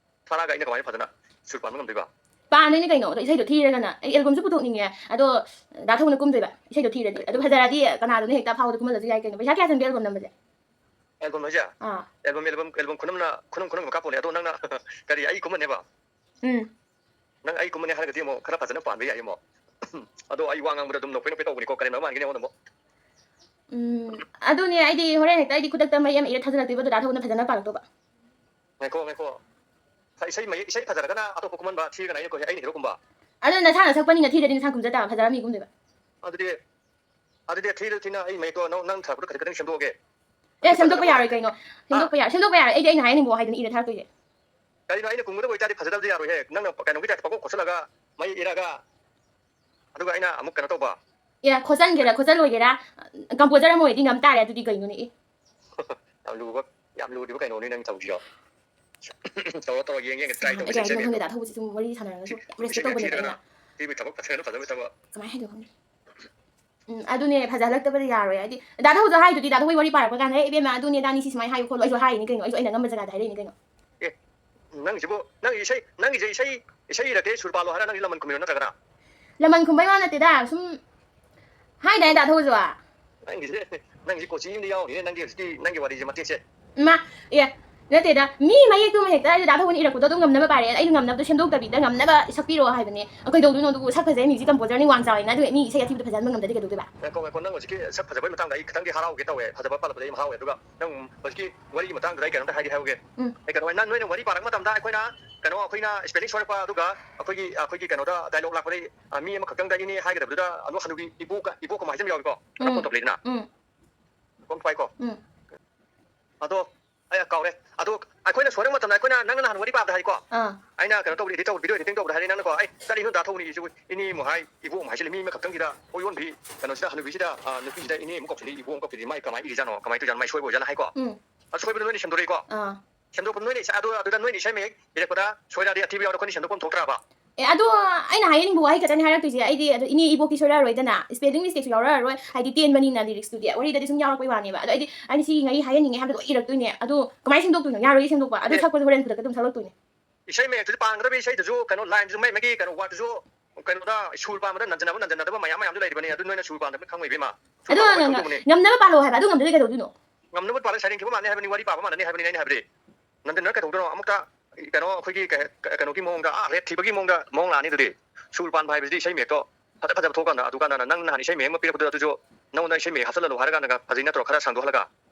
ꯊꯥꯔꯛꯑꯒ ꯑꯩꯅ ꯀꯃꯥꯏꯅ ꯐꯖꯅ ꯁꯨꯔ ꯄꯥꯟꯕ ꯉꯝꯗꯣꯏꯕ? ꯄꯥꯟꯗꯣꯏꯅꯤ ꯀꯩꯅꯣ꯫ ꯑꯗꯣ ꯏꯁꯩꯗꯣ ꯊꯤꯔꯒꯅ ꯑꯩ albumꯁꯨ ꯄꯨꯊꯣꯛꯅꯤꯡꯉꯦ꯫ ꯑꯗꯣ ꯗꯥ ꯊꯧꯅ ꯀꯨꯝꯗꯣꯏꯕ ꯏꯁꯩꯗꯣ ꯊꯤꯔꯗꯤ꯫ ꯑꯗꯣ ꯐꯖꯔꯗꯤ ꯀꯅꯥꯗꯅꯣ ꯍꯦꯛꯇ ꯑꯐꯥꯎꯕꯗ ꯀꯨꯝꯍꯜꯂꯁꯨ ꯌꯥꯏ ꯀꯩꯅꯣ꯫ ꯄꯩꯁꯥ ꯀꯌꯥ ꯆꯪꯒꯦ album ꯅꯝꯕꯁꯦ? Album ꯍꯥꯏꯁꯦ? ꯑꯥ꯫ Album, album, album ꯈꯨꯅꯝꯅ, ꯈꯨꯅꯝ, ꯈꯨꯅꯝꯒꯤ ꯃꯈꯥ ꯄꯣꯜꯂꯦ꯫ ꯑꯗꯣ ꯅꯪꯅ ꯀꯔꯤ, ꯑꯩ ꯀꯨꯝꯃꯅꯦꯕ? ꯎꯝ꯫ ꯅꯪ ꯑꯩ ꯀꯨꯝꯃꯅꯤ ꯍꯥꯏꯔꯒꯗꯤ ꯑꯃꯨꯛ ꯈꯔ ꯐꯖꯅ ꯄꯥꯟꯕ ꯌꯥꯏ ꯑꯃꯨꯛ꯫ ꯑꯗꯣ ꯑꯩ ꯋꯥ ꯉꯥꯡꯕꯗ ꯑꯗꯨꯝ ꯅꯣꯛꯐꯦꯠ ꯅꯣꯛꯐꯦꯠ ꯇꯧꯕꯅꯤꯀꯣ, ꯀꯔꯦꯝꯅꯕ ꯃꯥꯟꯒꯤꯅꯤ ꯑꯩꯉꯣꯟꯗ ꯑꯃꯨꯛ꯫ ꯎꯝ, ꯑꯗꯨꯅꯦ, ꯑꯩꯗꯤ ꯍꯣꯔꯦꯟ ꯍꯦꯛꯇ ꯑꯩꯗꯤ ꯈꯨꯗꯛꯇ ꯃꯌꯦꯛ ꯑꯃ ꯏꯔ ꯊꯥꯖꯤꯜꯂꯛꯇꯣꯏꯕ, ꯑꯗꯣ ꯗꯥ ꯊꯧꯕꯅ ꯐꯖꯅ ꯄꯥꯜꯂꯛꯇꯧꯕ꯫ ꯉꯥꯏꯈꯣ, ꯉꯥꯏꯈꯣ꯫ ꯏꯁꯩ ꯃꯌꯦꯛ, ꯏꯁꯩ ꯐꯖꯔꯒꯅ ꯑꯇꯣꯞꯄ ꯀꯨꯝꯍꯟꯕ, ꯊꯤꯔꯒꯅ ꯑꯩꯅ ꯀꯣ-, ꯑꯩꯅ hero ꯀꯨꯝꯕ꯫ ꯑꯗꯣ ꯅꯁꯥꯅ ꯁꯛꯄꯅꯤꯅ ꯊꯤꯔꯗꯤ ꯅꯁꯥ ꯀꯨꯝꯖ ꯇꯥꯕ, ꯐꯖꯔ ꯃꯤ ꯀꯨꯝꯗꯣꯏꯕ꯫ ꯑꯗꯨꯗꯤ, ꯑꯗꯨꯗꯤ ꯊꯤꯔ ꯊꯤꯅ ꯑꯩ ꯃꯌꯦꯛꯇꯣ ꯅꯪ, ꯅꯪ ꯊꯥꯔꯛꯄꯗꯣ ꯈꯖꯤꯛ ꯈꯖꯤꯛ ꯁꯦꯝꯗꯣꯛꯑꯒꯦ꯫ ꯑꯦ, ꯁꯦꯝꯗꯣꯛꯄ ꯌꯥꯔꯣꯏ ꯀꯩꯅꯣ꯫ ꯍꯥ? ꯁꯦꯝꯗꯣꯛꯄ ꯌꯥꯔꯣꯏ, ꯁꯦꯝꯗꯣꯛꯄ ꯌꯥꯔꯣꯏ꯫ ꯑꯩꯗꯤ ꯑꯩꯅ ꯍꯥꯏꯍꯟꯅꯤꯡꯕ ꯋꯥꯍꯩꯗꯨꯅꯤ ꯏꯔ ꯊꯥꯔꯛꯇꯣꯏꯁꯦ꯫ ꯀꯔꯤꯅꯣ, ꯑꯩꯅ ꯀꯨꯝꯒꯗꯕ ꯑꯣꯏꯇꯥꯔꯗꯤ ꯐꯖꯗꯕꯗꯤ ꯌꯥꯔꯣꯏꯍꯦ꯫ ꯅꯪꯅ ꯀꯩꯅꯣꯒꯤ type ꯄꯪꯈꯣꯛ ꯈꯣꯠꯆꯜꯂꯒ ꯃꯌꯦꯛ ꯏꯔꯒ, ꯑꯗꯨꯒ ꯑꯩꯅ ꯑꯃꯨꯛ ꯀꯩꯅꯣ ꯇꯧꯕ꯫ ꯑꯦ, ꯈꯣꯠꯆꯟꯒꯦꯔꯥ ꯈꯣꯠꯆꯜꯂꯣꯏꯒꯦꯔꯥ, composer ꯑꯃ ꯑꯣꯏꯔꯗꯤ ꯉꯝ ꯇꯥꯔꯦ꯫ ꯑꯗꯨꯗꯤ ꯀꯩꯅꯣꯅꯦ? ꯑꯦ, ꯌꯥꯝ ꯂꯨꯕ, ꯌꯥꯝ ꯂꯨꯔꯤꯕ ꯀꯩꯅꯣꯅꯦ ꯅꯪ ꯇꯧꯔꯤꯁꯤꯗꯣ꯫ ꯇꯧꯔꯣ, ꯇꯧꯔꯣ, ꯌꯦꯡ ꯌꯦꯡꯒꯦ, try ꯑꯩ ꯇꯧꯒꯦ, ꯀꯩ ꯍꯥꯏꯗꯅꯣ ꯁꯦꯝꯒꯦ꯫ ꯈꯪꯗꯦ꯫ ꯗꯥ ꯊꯧꯕꯁꯤ ꯁꯨꯝ ꯋꯥꯔꯤ ꯁꯥꯟꯅꯔꯒꯁꯨ ꯌꯥꯝ respect ꯅꯨꯄꯤꯁꯤꯡꯅ ꯇꯧꯕꯅꯦꯕ ꯊꯤꯗꯅ ꯑꯩꯅ꯫ ꯊꯤꯕ ꯊꯕꯛ ꯐꯖꯅ ꯐꯖꯕ ꯊꯕꯛ꯫ ꯀꯃꯥꯏꯅ ꯍꯥꯏꯗꯣꯏꯅꯣ ꯈꯪꯗꯦ꯫ ꯎꯝ, ꯑꯗꯨꯅꯦ, ꯐꯖꯍꯜꯂꯛꯇꯕꯗꯤ ꯌꯥꯔꯣꯏ꯫ ꯍꯥꯏꯗꯤ ꯗꯥ ꯊꯧꯕꯁꯨ ꯍꯥꯏꯗꯨꯗꯤ, ꯗꯥ ꯊꯧꯕꯒꯤ ꯋꯥꯔꯤ ꯄꯥꯔꯛꯄ ꯀꯥꯟꯗ, "ꯑꯦ, ꯏꯕꯦꯝꯃ, ꯑꯗꯨꯅꯦ, ꯑꯗꯥꯅꯤ, ꯁꯤ ꯁꯨꯃꯥꯏꯅ ꯍꯥꯏꯌꯨ ꯈꯣꯠꯂꯨ", ꯑꯩꯁꯨ ꯍꯥꯏꯔꯤꯅꯤ ꯀꯩꯅꯣ, ꯑꯩꯁꯨ ꯑꯩꯅ ꯑꯉꯝꯕ ꯖꯒꯥꯗ ꯍꯥꯏꯔꯛꯏꯅꯤ ꯀꯩꯅꯣ꯫ ꯑꯦ, ꯅꯪꯁꯤꯕꯨ, ꯅꯪ ꯏꯁꯩ, ꯅꯪꯒꯤꯁꯦ ꯏꯁꯩ, ꯏꯁꯩ ꯏꯔꯛꯀꯦ, ꯁꯨꯔ ꯄꯥꯜꯂꯣ ꯍꯥꯏꯔ ꯅꯪꯁꯦ ꯂꯃꯟ ꯈꯨꯝꯃꯤꯔꯣ ꯅꯠꯇ꯭ꯔꯒꯅ? ꯂꯃꯟ ꯈꯨꯝꯕꯩ ꯋꯥ ꯅꯠꯇꯦꯗ, ꯁꯨꯝ ꯍꯥꯏꯗꯥꯏꯅꯦ ꯗꯥ ꯊꯧꯕꯁꯨ꯫ ꯅꯪꯒꯤꯁꯦ, ꯅꯪꯒꯤꯁꯦ ꯀꯣꯆꯤ ꯑꯃꯗꯤ ꯌꯥꯎꯔꯤꯅꯦ, ꯅꯪꯒꯤ ꯍꯧꯖꯤꯛꯀꯤ, ꯅꯪꯒꯤ ꯋꯥꯔꯤꯁꯦ, ꯃꯇꯦꯛꯁꯦ꯫ ꯃꯥ, ꯑꯦ, ꯅꯠꯇꯦꯗ, ꯃꯤ ꯃꯌꯦꯛꯇꯨꯃ ꯍꯦꯛꯇ ꯑꯩ ꯗꯥ ꯊꯧꯕꯅ ꯏꯔꯛꯄꯗꯣ ꯑꯗꯨꯝ ꯉꯝꯅꯕ ꯄꯥꯔꯦ, ꯑꯩꯅ ꯉꯝꯅꯕꯗꯣ ꯁꯦꯝꯗꯣꯛꯇꯕꯤꯗ ꯉꯝꯅꯕ ꯁꯛꯄꯤꯔꯛꯑꯣ ꯍꯥꯏꯕꯅꯦ꯫ ꯀꯩꯗꯧꯗꯣꯏꯅꯣ ꯑꯗꯨꯕꯨ? ꯁꯛ ꯐꯖꯩ, music composerꯅꯤ, ꯋꯥꯡ ꯆꯥꯎꯋꯦꯅ, ꯑꯗꯨꯒ ꯃꯤ ꯏꯁꯩ ꯑꯊꯤꯕꯗꯣ ꯐꯖꯍꯟꯕ ꯉꯝꯗ꯭ꯔꯗꯤ ꯀꯩꯗꯧꯗꯣꯏꯕ? ꯉꯥꯏꯈꯣ, ꯉꯥꯏꯈꯣ, ꯅꯪ ꯍꯧꯖꯤꯛꯀꯤ ꯁꯛ ꯐꯖꯕꯒꯤ ꯃꯇꯥꯡꯗ ꯑꯩ ꯈꯤꯇꯪꯗꯤ ꯍꯔꯥꯎꯒꯦ ꯇꯧꯋꯦ, ꯐꯖꯕ ꯄꯜꯂꯛꯄꯗ ꯑꯩ ꯍꯔꯥꯎꯋꯦ, ꯑꯗꯨꯒ ꯅꯪ ꯍꯧꯖꯤꯛꯀꯤ ꯋꯥꯔꯤꯒꯤ ꯃꯇꯥꯡꯗꯨꯗ ꯑꯩ ꯀꯩꯅꯣꯝꯇ ꯍꯥꯏꯒꯦ, ꯍꯥꯏꯍꯧꯒꯦ꯫ ꯎꯝ꯫ ꯑꯩ ꯀꯩꯅꯣ, ꯅꯪ, ꯅꯣꯏꯅ ꯋꯥꯔꯤ ꯄꯥꯔꯛꯄ ꯃꯇꯝꯗ ꯑꯩꯈꯣꯏꯅ, ꯀꯩꯅꯣ, ꯑꯩꯈꯣꯏꯅ spelling ꯁꯣꯏꯔꯛꯄ, ꯑꯗꯨꯒ ꯑꯩꯈꯣꯏꯒꯤ, ꯑꯩꯈꯣꯏꯒꯤ ꯀꯩꯅꯣꯗ dialogue ꯂꯥꯛꯄꯗ, ꯑ, ꯃꯤ ꯑꯃꯈꯛꯇꯪꯗ ꯏꯅꯦ ꯍꯥꯏꯒꯗꯕꯗꯨꯗ ꯑꯗꯨ ꯍꯅꯨꯕꯤ ꯏꯕꯣꯛꯀ, ꯏꯕꯣꯛꯀ ꯍꯥꯏꯖꯟꯕ ꯌꯥꯎꯏꯀꯣ, ꯈꯔ ꯎꯝ꯫ ꯐꯣꯟ ꯇꯧꯔꯛꯏꯗꯅ꯫ ꯎꯝ꯫ ꯀꯣꯟ ꯄꯥꯏꯀꯣ꯫ ꯎꯝ꯫ ꯑꯗꯣ ꯑꯩ ꯀꯥꯎꯔꯦ꯫ ꯑꯗꯣ ꯑꯩꯈꯣꯏꯅ ꯁꯣꯏꯔꯛꯄ ꯃꯇꯝꯗ, ꯑꯩꯈꯣꯏꯅ, ꯅꯪꯅ ꯅꯍꯥꯟ ꯋꯥꯔꯤ ꯄꯥꯕꯗ ꯍꯥꯏꯀꯣ, ꯑꯥ꯫ ꯑꯩꯅ ꯀꯩꯅꯣ ꯇꯧꯕꯗ, ꯏꯗꯤꯇꯤꯡ ꯇꯧꯕꯗ ꯍꯥꯏꯔꯦ, ꯅꯪꯅꯀꯣ, "ꯑꯩ ꯀꯔꯤꯅꯣ ꯗꯥ ꯊꯧꯕꯅ ꯏꯁꯤꯕꯨ, ꯏꯅꯦ ꯑꯃꯨꯛ ꯍꯥꯏ, ꯏꯕꯣꯛ ꯑꯃꯨꯛ ꯍꯥꯏꯁꯤꯜꯂꯤ, ꯃꯤ ꯑꯃꯈꯛꯇꯪꯁꯤꯗ ꯄꯣꯌꯣꯟꯕꯤ ꯀꯩꯅꯣꯁꯤꯗ, ꯍꯅꯨꯕꯤꯁꯤꯗ, ꯑ, ꯅꯨꯄꯤꯁꯤꯗ ꯏꯅꯦ ꯑꯃꯨꯛ ꯀꯧꯁꯤꯜꯂꯤ, ꯏꯕꯣꯛ ꯑꯃꯨꯛ ꯀꯧꯁꯤꯜꯂꯤ, ꯃꯥꯏ ꯀꯃꯥꯏꯅ ꯏꯔꯤꯖꯥꯠꯅꯣ, ꯀꯃꯥꯏꯅ ꯇꯧꯔꯤꯖꯥꯠꯅꯣ, ꯃꯥꯏ ꯁꯣꯏꯕ ꯑꯣꯏꯖꯥꯠꯅ?" ꯍꯥꯏꯀꯣ꯫ ꯎꯝ꯫ ꯑꯁꯣꯏꯕꯗꯣ ꯅꯣꯏꯅ ꯁꯦꯝꯗꯣꯔꯛꯏꯀꯣ꯫ ꯑꯥ꯫ ꯁꯦꯝꯗꯣꯛꯄ ꯅꯣꯏꯅ ꯏꯁꯥ-, ꯑꯗꯨ, ꯑꯗꯨꯗ ꯅꯣꯏꯅ ꯏꯁꯩ ꯃꯌꯦꯛ ꯏꯔꯛꯄꯗ ꯁꯣꯏꯔꯛꯑꯗꯤ ꯑꯊꯤꯕ ꯌꯥꯎꯔ ꯑꯩꯈꯣꯏꯅ ꯁꯦꯝꯗꯣꯛꯐꯝ ꯊꯣꯛꯇ꯭ꯔꯕ? ꯑꯦ, ꯑꯗꯣ ꯑꯩꯅ ꯍꯥꯏꯍꯟꯅꯤꯡꯕ ꯋꯥꯍꯩ ꯈꯛꯇꯅꯤ ꯍꯥꯏꯔꯛꯇꯣꯏꯁꯦ꯫ ꯑꯩꯗꯤ ꯑꯗꯨ ꯏꯅꯦ ꯏꯕꯣꯛꯇꯤ ꯁꯣꯏꯔꯛꯑꯔꯣꯏꯗꯅ, spelling mistakeꯁꯨ ꯌꯥꯎꯔꯛꯑꯔꯣꯏ, ꯍꯥꯏꯗꯤ ꯇꯦꯟꯕꯅꯤꯅ lyricsꯇꯨꯗꯤ꯫ ꯋꯥꯔꯤꯗꯗꯤ ꯁꯨꯝ ꯌꯥꯎꯔꯛꯄꯩ ꯋꯥꯅꯦꯕ꯫ ꯑꯗꯣ ꯑꯩꯗꯤ, ꯑꯩꯗꯤ ꯁꯤ ꯉꯩ ꯍꯥꯏꯍꯟꯅꯤꯡꯉꯦ ꯍꯥꯏꯕꯗꯣ ꯂꯣꯏ ꯏꯔꯛꯇꯣꯏꯅꯦ꯫ ꯑꯗꯣ ꯀꯃꯥꯏꯅ ꯁꯦꯝꯗꯣꯛꯇꯣꯏꯅꯣ? ꯌꯥꯔꯣꯏꯌꯦ ꯁꯦꯝꯗꯣꯛꯄ꯫ ꯑꯗꯨ ꯑꯦ꯫ ꯁꯛꯄꯁꯨ ꯍꯣꯔꯦꯟ ꯈꯨꯗꯛꯇ ꯑꯗꯨꯝ ꯁꯛꯂꯛꯇꯣꯏꯅꯦ꯫ ꯏꯁꯩ ꯃꯌꯦꯛꯇꯨꯗꯤ ꯄꯥꯟꯒꯗꯕ ꯏꯁꯩꯗꯨꯁꯨ ꯀꯩꯅꯣ, lineꯗꯨꯁꯨ ꯃꯥꯏ ꯃꯥꯒꯤ ꯀꯩꯅꯣ, wordꯇꯨꯁꯨ ꯀꯩꯅꯣꯗ, ꯁꯨꯔ ꯄꯥꯟꯕꯗ ꯅꯟꯖꯅꯕ ꯅꯟꯖꯅꯗꯕ ꯃꯌꯥꯝ ꯃꯌꯥꯝꯁꯨ ꯂꯩꯔꯤꯕꯅꯤ꯫ ꯑꯗꯨ ꯅꯣꯏꯅ ꯁꯨꯔ ꯄꯥꯟꯗꯕꯅ ꯈꯪꯉꯣꯏ, ꯏꯕꯦꯝꯃ꯫ ꯁꯨꯔ ꯑꯗꯣ ꯄꯥꯟꯕ ꯉ-, ꯀꯩꯅꯣ ꯉ-, ꯇꯧꯕꯅꯦ꯫ ꯉꯝꯅꯕ ꯄꯥꯜꯂꯣ ꯍꯥꯏꯕ, ꯑꯗꯨ ꯉꯝꯗ꯭ꯔꯗꯤ ꯀꯩꯗꯧꯗꯣꯏꯅꯣ? ꯉꯝꯅꯕ ꯄꯥꯜꯂ ꯁꯩꯔꯦꯡ ꯈꯤꯕ ꯃꯥꯟꯅꯤ ꯍꯥꯏꯕꯅꯤ, ꯋꯥꯔꯤ ꯄꯥꯕ ꯃꯥꯟꯅꯅꯤ ꯍꯥꯏꯕꯅꯤ ꯑꯩꯅ ꯍꯥꯏꯕꯗꯤ꯫ ꯅꯟꯖꯅꯔ ꯀꯩꯗꯧꯗꯣꯏꯅꯣ? ꯑꯃꯨꯛꯇ ꯀꯩꯅꯣ, ꯑꯩꯈꯣꯏꯒꯤ ꯀꯩ-, ꯀꯩꯅꯣꯒꯤ ꯃꯑꯣꯡꯗ, ꯑꯥ, ꯔꯦꯞ ꯊꯤꯕꯒꯤ ꯃꯑꯣꯡꯗ ꯃꯑꯣꯡ ꯂꯥꯛꯑꯅꯤ ꯑꯗꯨꯗꯤ꯫ ꯁꯨꯔ ꯄꯥꯟꯕ ꯍꯥꯏꯕꯁꯤꯗꯤ ꯏꯁꯩ ꯃꯌꯦꯛꯇꯣ ꯐꯖ ꯐꯖꯕ ꯊꯣꯛꯑꯀꯥꯟꯗ, ꯑꯗꯨꯀꯥꯟꯗ ꯅꯪ ꯅꯍꯥꯟ ꯏꯁꯩ ꯃꯌꯦꯛ ꯑꯃ ꯄꯤꯔꯛꯄꯗꯣ ꯑꯗꯨꯁꯨ ꯅꯉꯣꯟꯗ ꯏꯁꯩ ꯃꯌꯦꯛ ꯍꯥꯞꯆꯜꯂꯅꯨ ꯍꯥꯏꯔꯀꯥꯟꯗꯒ ꯐꯖꯩ ꯅꯠꯇ꯭ꯔꯣ, ꯈꯔ ꯁꯥꯡꯗꯣꯛꯍꯜꯂꯒ?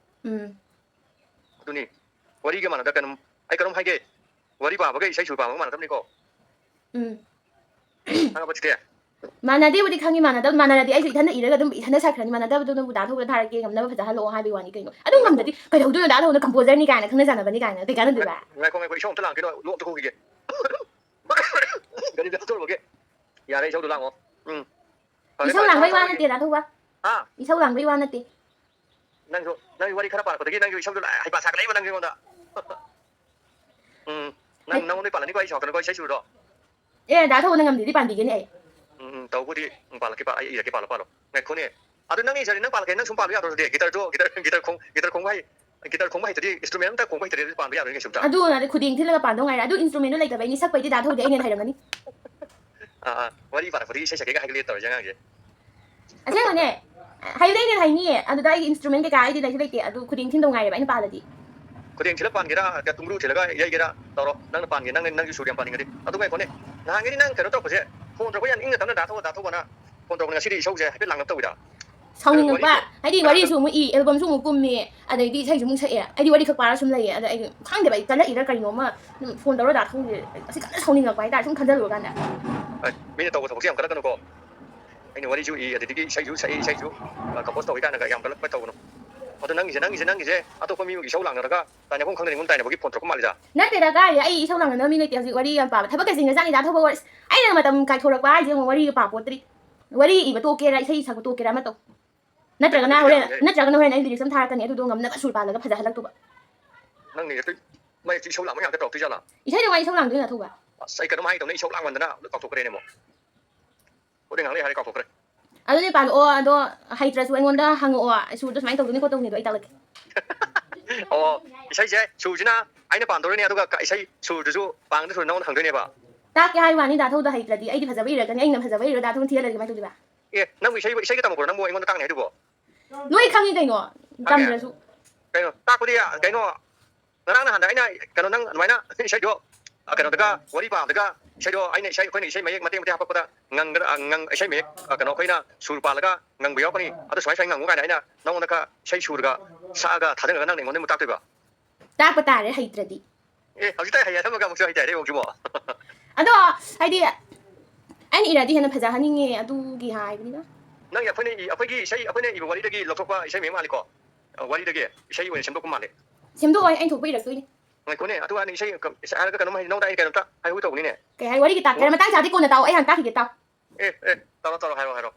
ꯎꯝ꯫ ꯑꯗꯨꯅꯤ꯫ ꯋꯥꯔꯤꯒ ꯃꯥꯟꯅꯗ ꯀꯩꯅꯣꯝ, ꯑꯩ ꯀꯩꯅꯣꯝ ꯍꯥꯏꯒꯦ꯫ ꯋꯥꯔꯤ ꯄꯥꯕꯒ ꯏꯁꯩ ꯁꯨꯔ ꯄꯥꯕꯒ ꯃꯥꯟꯅꯗꯕꯅꯤꯀꯣ꯫ ꯎꯝ꯫ ꯈꯪꯉꯕ ꯆꯤꯆꯦ? ꯃꯥꯟꯅꯗꯦꯕꯨꯗꯤ ꯈꯪꯉꯤ, ꯃꯥꯟꯅꯗꯕ, ꯃꯥꯟꯅꯔꯗꯤ ꯑꯩꯁꯨ ꯏꯊꯟꯗ ꯏꯔꯒ ꯑꯗꯨꯝ ꯏꯊꯟꯗ ꯁꯛꯈ꯭ꯔꯅꯤ꯫ ꯃꯥꯟꯅꯗꯕꯗꯨꯅꯕꯨ ꯗꯥ ꯊꯧꯕꯗ ꯊꯥꯔꯛꯀꯦ, ꯉꯝꯅꯕ ꯐꯖꯍꯜꯂꯛꯑꯣ ꯍꯥꯏꯕꯒꯤ ꯋꯥꯅꯤ ꯀꯩꯅꯣ꯫ ꯑꯗꯨꯝ ꯉꯝꯗ꯭ꯔꯗꯤ ꯀꯩꯗꯧꯗꯣꯏꯅꯣ? ꯗꯥ ꯊꯧꯕꯅ composerꯅꯤ ꯀꯥꯏꯅ, ꯈꯪꯅ ꯆꯥꯟꯅꯕꯅꯤ ꯀꯥꯏꯅ ꯀꯩ ꯀꯥꯟꯅꯗꯣꯏꯕ? ꯉꯥꯏꯈꯣ, ꯉꯥꯏꯈꯣ, ꯏꯁꯧ ꯑꯝꯇ ꯂꯥꯡꯈꯤꯅꯣ, ꯂꯣꯛ ꯑꯝꯇ ꯈꯨꯈꯤꯒꯦ꯫ ꯒꯥꯔꯤꯗ ꯊꯧꯔꯨꯕꯒꯤ꯫ ꯌꯥꯔꯦ, ꯏꯁꯧꯗꯣ ꯂꯥꯡꯉꯣ꯫ ꯎꯝ꯫ ꯐꯔꯦ, ꯏꯁꯧ ꯐꯔꯦ, ꯂꯥꯡꯕꯩ ꯋꯥ ꯊꯥꯔꯛꯑꯣ, ꯅꯠꯇꯦ, ꯊꯥꯔꯛꯑꯣ꯫ ꯗꯥ ꯊꯧꯕ꯫ ꯍꯥ? ꯏꯁꯧ ꯂꯥꯡꯕꯩ ꯋꯥ ꯅꯠꯇꯦ꯫ ꯅꯪꯁꯨ, ꯅꯪꯒꯤ ꯋꯥꯔꯤ ꯈꯔ ꯄꯥꯔꯛꯄꯗꯒꯤ ꯅꯪꯁꯨ ꯏꯁꯧꯗꯣ ꯂꯣꯏ ꯍꯩꯄꯥ ꯁꯥꯒꯠꯂꯛꯏꯕ ꯅꯪꯁꯨ ꯑꯩꯉꯣꯟꯗ꯫ ꯎꯝ, ꯅꯪ, ꯍꯩ- ꯅꯪꯉꯣꯟꯗ ꯄꯥꯜꯂꯅꯤꯀꯣ, ꯑꯩ ꯁꯥꯎꯔꯛꯀꯅꯨꯀꯣ, ꯏꯁꯩ ꯁꯨꯔꯗꯣ꯫ ꯑꯦ, ꯗꯥ ꯊꯧꯕꯅ ꯉꯝꯗ꯭ꯔꯗꯤ ꯄꯥꯟꯕꯤꯒꯦꯅꯦ ꯑꯩ꯫ ꯎꯝ, ꯎꯝ, ꯇꯧꯕꯨꯗꯤ꯫ ꯎꯝ, ꯄꯥꯜꯂꯛꯀꯦ, ꯄꯥꯜ-, ꯑꯩ ꯏꯔꯛꯀꯦ, ꯄꯥꯜꯂꯣ, ꯄꯥꯜꯂꯣ꯫ ꯉꯥꯏꯈꯣꯅꯦ꯫ ꯑꯗꯨ ꯅꯪ ꯏꯁꯩꯗꯤ ꯅꯪ ꯄꯥꯜꯂꯛꯀꯦ, ꯅꯪ ꯁꯨꯝ ꯄꯥꯜꯂꯨ ꯌꯥꯗ꯭ꯔꯣ ꯑꯗꯨꯗꯤ? ꯒꯤꯇꯔꯗꯣ, ꯒꯤꯇꯔ, ꯒꯤꯇꯔ ꯈꯣꯡ-, ꯒꯤꯇꯔ ꯈꯣꯡꯕ ꯍꯩ-, ꯒꯤꯇꯔ ꯈꯣꯡꯕ ꯍꯩꯇ꯭ꯔꯗꯤ, instrument ꯑꯝꯇ ꯈꯣꯡꯕ ꯍꯩꯇ꯭ꯔꯗꯤ ꯑꯗꯨꯗꯤ ꯄꯥꯟꯕ ꯌꯥꯔꯣꯏꯅꯦ ꯀꯩꯁꯨꯝꯇ꯫ ꯑꯗꯨ ꯉꯥꯏꯔꯦ, ꯈꯨꯗꯦꯡ ꯊꯤꯜꯂꯒ ꯄꯥꯟꯗꯧ ꯉꯥꯏꯔꯦ꯫ ꯑꯗꯨ instrumentꯗꯣ ꯂꯩꯇꯕꯩꯅꯤ, ꯁꯛꯄꯩꯗꯤ ꯗꯥ ꯊꯧꯗꯤ ꯑꯩꯅ ꯍꯦꯟꯅ ꯍꯩꯔꯝꯒꯅꯤ꯫ ꯑꯥ, ꯑꯥ, ꯋꯥꯔꯤ ꯄꯥꯔꯛꯄꯗꯒꯤ ꯏꯁꯩ ꯁꯛꯀꯦꯒ ꯍꯥꯏꯒꯠꯂꯦ ꯇꯧꯔꯤꯁꯦ ꯑꯉꯥꯡꯁꯦ꯫ ꯑꯁꯦꯡꯕꯅꯦ, ꯍꯩꯕꯗꯤ ꯑꯩꯅ ꯍꯩꯅꯤꯌꯦ꯫ ꯑꯗꯨꯗ ꯑꯩꯒꯤ instrument ꯀꯩꯀꯥ ꯑꯩꯗꯤ ꯂꯩꯁꯨ ꯂꯩꯇꯦ꯫ ꯑꯗꯨ ꯈꯨꯗꯦꯡ ꯊꯤꯟꯗꯧ ꯉꯥꯏꯔꯦꯕ ꯑꯩꯅ ꯄꯥꯜꯂꯗꯤ꯫ ꯈꯨꯗꯦꯡ ꯊꯤꯜꯂ ꯄꯥꯟꯒꯦꯔꯥ, ꯇꯨꯡꯒ꯭ꯔꯨ ꯊꯤꯜꯂꯒ ꯌꯩꯒꯦꯔꯥ ꯇꯧꯔꯣ꯫ ꯅꯪꯅ ꯄꯥꯟꯒꯦ, ꯅꯪ, ꯅꯪꯒꯤ ꯁꯨꯔ ꯌꯥꯝ ꯄꯥꯅꯤꯡꯉꯗꯤ꯫ ꯑꯗꯨ ꯉꯥꯏꯈꯣꯅꯦ, ꯅꯍꯥꯟꯒꯩꯗꯤ ꯅꯪ ꯀꯩꯅꯣ ꯇꯧꯔꯛꯄꯁꯦ, phone ꯇꯧꯔꯛꯄ ꯌꯥꯝ ꯏꯪꯅ ꯇꯞꯅ ꯗꯥ ꯊꯧꯕ, ꯗꯥ ꯊꯧꯕꯅ phone ꯇꯧꯔꯛꯄꯅꯦ, ꯉꯁꯤꯗꯤ ꯏꯁꯧꯁꯦ ꯍꯥꯏꯐꯦꯠ ꯂꯥꯡꯂꯞ ꯇꯧꯋꯤꯗ꯫ ꯁꯥꯎꯅꯤꯡꯉꯛꯄ꯫ ꯋꯥꯔꯤꯁꯦ ꯍꯥꯏꯗꯤ ꯀꯅꯥꯗ ꯋꯥꯔꯤꯁꯨ ꯑꯃꯨꯛ ꯏ, albumꯁꯨ ꯑꯃꯨꯛ ꯀꯨꯝꯃꯤ, ꯑꯗꯩꯗꯤ ꯏꯁꯩꯁꯨ ꯑꯃꯨꯛ ꯁꯛꯑꯦ꯫ ꯑꯩꯗꯤ ꯋꯥꯔꯤ ꯈꯛ ꯄꯥꯔ ꯁꯨꯝ ꯂꯩꯌꯦ꯫ ꯑꯗ ꯑꯩ ꯈꯪꯗꯦꯕ, ꯑꯩ ꯀꯜꯂꯛꯏꯔꯥ ꯀꯩꯅꯣꯝꯃ ꯑꯗꯨꯝ phone ꯇꯧꯔ ꯗꯥ ꯊꯧꯕꯁꯦ ꯑꯁꯤ ꯀꯟꯅ ꯁꯥꯎꯅꯤꯡꯉꯛꯄ ꯍꯥꯏꯇꯥꯔꯦ, ꯁꯨꯝ ꯈꯟꯖꯜꯂꯨꯔꯀꯥꯟꯗ꯫ ꯑꯩ, ꯃꯤꯅ ꯇꯧꯕ ꯊꯕꯛꯁꯦ ꯌꯥꯝ ꯀꯜꯂꯛꯀꯅꯨꯀꯣ꯫ ꯑꯩꯅ ꯋꯥꯔꯤꯁꯨ ꯏ, ꯑꯗꯨꯗꯒꯤ ꯏꯁꯩꯁꯨ ꯁꯛꯏ, ꯏꯁꯩꯁꯨ, ꯑ, compose ꯇꯧꯏ ꯀꯥꯏꯅꯒ ꯌꯥꯝ ꯀꯜꯂꯛꯄ ꯇꯧꯒꯅꯨ꯫ ꯑꯗꯣ ꯅꯪꯒꯤꯁꯦ, ꯅꯪꯒꯤꯁꯦ, ꯅꯪꯒꯤꯁꯦ ꯑꯇꯣꯞꯄ ꯃꯤꯒꯤ ꯏꯁꯧ ꯂꯥꯡꯅꯔꯒ ꯇꯥꯏꯅꯐꯝ ꯈꯪꯗꯅ ꯑꯩꯉꯣꯟꯗ ꯇꯥꯏꯅꯕꯒꯤ phone ꯇꯧꯔꯛꯄ ꯃꯥꯜꯂꯤꯗ꯫ ꯅꯠꯇꯦꯗ, ꯀꯥꯏꯗꯩ? ꯑꯩ ꯏꯁꯧ ꯂꯥꯡꯅꯅꯕ ꯃꯤ ꯂꯩꯇꯦ ꯍꯧꯖꯤꯛ꯫ ꯋꯥꯔꯤ ꯌꯥꯝ ꯄꯥꯕ ꯊꯕꯛꯀ ꯆꯤꯟꯒ꯭ꯔꯖꯥꯠꯅꯤꯗ, ꯑꯇꯣꯞꯄ ꯋꯥꯔꯤ꯫ ꯑꯩꯅ ꯃꯇꯝ ꯀꯥꯏꯊꯣꯔꯛꯄ ꯍꯥꯏꯁꯦ ꯑꯃꯨꯛ ꯋꯥꯔꯤꯒ ꯄꯥ ꯄꯣꯠꯇ꯭ꯔꯤ꯫ ꯋꯥꯔꯤ ꯏꯕ ꯇꯣꯛꯀꯦꯔꯥ, ꯏꯁꯩ ꯁꯛꯄ ꯇꯣꯛꯀꯦꯔꯥ ꯑꯃ ꯇꯧ꯫ ꯅꯠꯇ꯭ꯔꯒꯅ ꯑꯗꯨꯗꯤ ꯍꯣꯔꯦꯟ, ꯌꯥꯔꯣꯏꯍꯦ꯫ ꯅꯠꯇ꯭ꯔꯒꯅ ꯍꯣꯔꯦꯟ ꯑꯩ lyrics ꯑꯃ ꯊꯥꯔꯛꯀꯅꯤ, ꯑꯗꯨꯗꯣ ꯉꯝꯅꯕ ꯁꯨꯔ ꯄꯥꯜꯂꯒ ꯐꯖꯍꯜꯂꯛꯇꯧꯕ꯫ ꯅꯪ lyrics ꯇꯨ ꯃꯌꯦꯛꯇꯤ ꯏꯁꯧ ꯂꯥꯡꯕ ꯉꯥꯛꯇ ꯇꯧꯔꯛꯇꯣꯏꯖꯥꯠꯂꯥ? ꯏꯁꯩꯗ ꯀꯃꯥꯏꯅ ꯏꯁꯧ ꯂꯥꯡꯗꯣꯏꯅꯣ, ꯊꯧꯕ? ꯑꯁ, ꯑꯩ ꯀꯩꯅꯣꯝ ꯍꯥꯏꯒꯦ ꯇꯧꯅꯦ, ꯏꯁꯧ ꯂꯥꯡꯃꯟꯗꯅ ꯂꯣꯏ ꯀꯥꯎꯊꯣꯛꯈ꯭ꯔꯦꯅꯦ ꯑꯃꯨꯛ꯫ ꯍꯣꯔꯦꯟ ꯉꯥꯏꯍꯥꯛ ꯂꯩ ꯍꯥꯏꯔ ꯀꯥꯎꯊꯣꯛꯈ꯭ꯔꯦ꯫ ꯑꯗꯨꯗꯤ ꯄꯥꯜꯂꯛꯑꯣ, ꯑꯗꯣ ꯍꯩꯇ꯭ꯔꯁꯨ ꯑꯩꯉꯣꯟꯗ ꯍꯪꯉꯛꯑꯣ, ꯁꯨꯔꯗꯣ ꯁꯨꯃꯥꯏꯅ ꯇꯧꯗꯣꯏꯅꯤ ꯈꯣꯠꯇꯧꯅꯤꯗꯣ ꯑꯩ ꯇꯥꯛꯂꯛꯀꯦ꯫ ꯑꯣ, ꯏꯁꯩꯁꯦ ꯁꯨꯔꯁꯤꯅ ꯑꯩꯅ ꯄꯥꯝꯗꯧꯔꯤꯅꯦ, ꯑꯗꯨꯒ ꯀ-, ꯏꯁꯩ ꯁꯨꯔꯗꯨꯁꯨ ꯄꯥꯝꯗꯧꯔꯤꯁꯨ ꯅꯉꯣꯟꯗ ꯍꯪꯗꯣꯏꯅꯦꯕ꯫ ꯇꯥꯛꯀꯦ ꯍꯥꯏꯕ ꯋꯥꯅꯤ, ꯗꯥ ꯊꯧꯗ ꯍꯩꯇ꯭ꯔꯗꯤ ꯑꯩꯗꯤ ꯐꯖꯕ ꯏꯔꯛꯀꯅꯤ, ꯑꯩꯅ ꯐꯖꯕ ꯏꯔꯒ ꯗꯥ ꯊꯧꯅ ꯊꯤꯍꯜꯂꯗꯤ ꯀꯃꯥꯏꯅ ꯇꯧꯗꯣꯏꯕ? ꯑꯦ, ꯅꯪꯕꯨ ꯏꯁꯩꯕꯨ, ꯏꯁꯩꯒ ꯇꯝꯃꯛꯄ꯭ꯔꯣ? ꯅꯪꯕꯨ ꯑꯩꯉꯣꯟꯗ ꯇꯥꯛꯅꯤ ꯍꯥꯏꯗꯨꯕꯣ? ꯂꯣꯏ ꯈꯪꯉꯤ ꯀꯩꯅꯣ, ꯈꯪꯉꯦ? ꯇꯝꯗ꯭ꯔꯁꯨ꯫ ꯀꯩꯅꯣ, ꯇꯥꯛꯄꯗꯤ, ꯀꯩꯅꯣ, ꯉꯔꯥꯡ ꯅꯍꯥꯟꯗ ꯑꯩꯅ, ꯀꯩꯅꯣ, ꯅꯪ ꯑꯗꯨꯃꯥꯏꯅ ꯏꯁꯩꯗꯣ, ꯑ, ꯀꯩꯅꯣꯗꯒ ꯋꯥꯔꯤ ꯄꯥꯕꯗꯒ ꯏꯁꯩꯗꯣ ꯑꯩꯅ ꯏꯁꯩ, ꯑꯩꯈꯣꯏꯅ ꯏꯁꯩ ꯃꯌꯦꯛ ꯃꯇꯦꯛ ꯃꯇꯦꯛ ꯍꯥꯞꯄꯛꯄꯗ ꯉꯪꯒꯗ-, ꯑ, ꯉꯪ-, ꯏꯁꯩ ꯃꯌꯦꯛ, ꯑ, ꯀꯩꯅꯣ, ꯑꯩꯈꯣꯏꯅ ꯁꯨꯔ ꯄꯥꯜꯂꯒ ꯉꯪꯕ ꯌꯥꯎꯔꯛꯀꯅꯤ, ꯑꯗꯨ ꯁꯨꯃꯥꯏ ꯁꯨꯃꯥꯏ ꯉꯪꯉꯨ ꯀꯥꯏꯅ ꯑꯩꯅ ꯅꯉꯣꯟꯗ ꯈꯔ ꯏꯁꯩ ꯁꯨꯔꯒ ꯁꯛꯑꯒ ꯊꯥꯖꯤꯜꯂꯒ ꯅꯪꯅ ꯑꯩꯉꯣꯟꯗ ꯑꯃꯨꯛ ꯇꯥꯛꯇꯣꯏꯕ? ꯇꯥꯛꯄ ꯇꯥꯔꯦ, ꯍꯩꯇ꯭ꯔꯗꯤ꯫ ꯑꯦ, ꯍꯧꯖꯤꯛꯇ ꯍꯩ ꯍꯥꯏꯔꯝꯃꯒ ꯑꯃꯨꯛꯁꯨ ꯍꯩꯇꯦ ꯍꯥꯏꯔꯦ ꯑꯃꯨꯛꯁꯤꯕꯣ꯫ ꯑꯗꯣ, ꯍꯥꯏꯗꯤ, ꯑꯩꯅ ꯏꯔꯗꯤ ꯍꯦꯟꯅ ꯐꯖꯍꯟꯅꯤꯡꯉꯦ, ꯑꯗꯨꯒꯤ ꯍꯥꯏꯕꯅꯤꯗ꯫ ꯅꯪꯒꯤ ꯑꯩꯈꯣꯏꯅ ꯏ-, ꯑꯩꯈꯣꯏꯒꯤ ꯏꯁꯩ, ꯑꯩꯈꯣꯏꯅ ꯏꯕ ꯋꯥꯔꯤꯗꯒꯤ ꯂꯧꯊꯣꯛꯄ ꯏꯁꯩ ꯃꯌꯦꯛ ꯃꯥꯜꯂꯤꯀꯣ? ꯑ, ꯋꯥꯔꯤꯗꯒꯤ ꯏꯁꯩ ꯑꯣꯏꯅ ꯁꯦꯝꯗꯣꯛꯄ ꯃꯥꯜꯂꯤ꯫ ꯁꯦꯝꯗꯣꯛꯑꯣꯏ, ꯑꯩꯅ ꯊꯣꯛꯄ ꯏꯔꯛꯇꯣꯏꯅꯦ꯫ ꯉꯥꯏꯈꯣꯅꯦ, ꯑꯗꯨ ꯍꯥꯏꯅ ꯏꯁꯩ ꯀ-, ꯏꯁꯩ ꯍꯥꯏꯔꯒ ꯀꯩꯅꯣꯝ ꯍꯥꯏ-, ꯅꯉꯣꯟꯗ ꯑꯩ ꯀꯩꯅꯣꯝꯇ ꯍꯥꯏꯍꯧꯒꯦ ꯇꯧꯕꯅꯤꯅꯦ꯫ ꯀꯩ ꯍꯥꯏ? ꯋꯥꯔꯤꯒꯤ ꯇꯥꯛꯇꯔ ꯑꯣ꯫ ꯃꯇꯥꯡ ꯆꯥꯗꯤ ꯀꯣꯟꯅ ꯇꯥꯛꯑꯣ, ꯑꯩ ꯍꯥꯟꯅ ꯇꯥꯛꯈꯤꯒꯦ ꯇꯥꯎ꯫ ꯑꯦ, ꯑꯦ, ꯇꯧꯔꯣ, ꯇꯧꯔꯣ, ꯍꯥꯏꯔꯣ, ꯍꯥꯏꯔꯣ꯫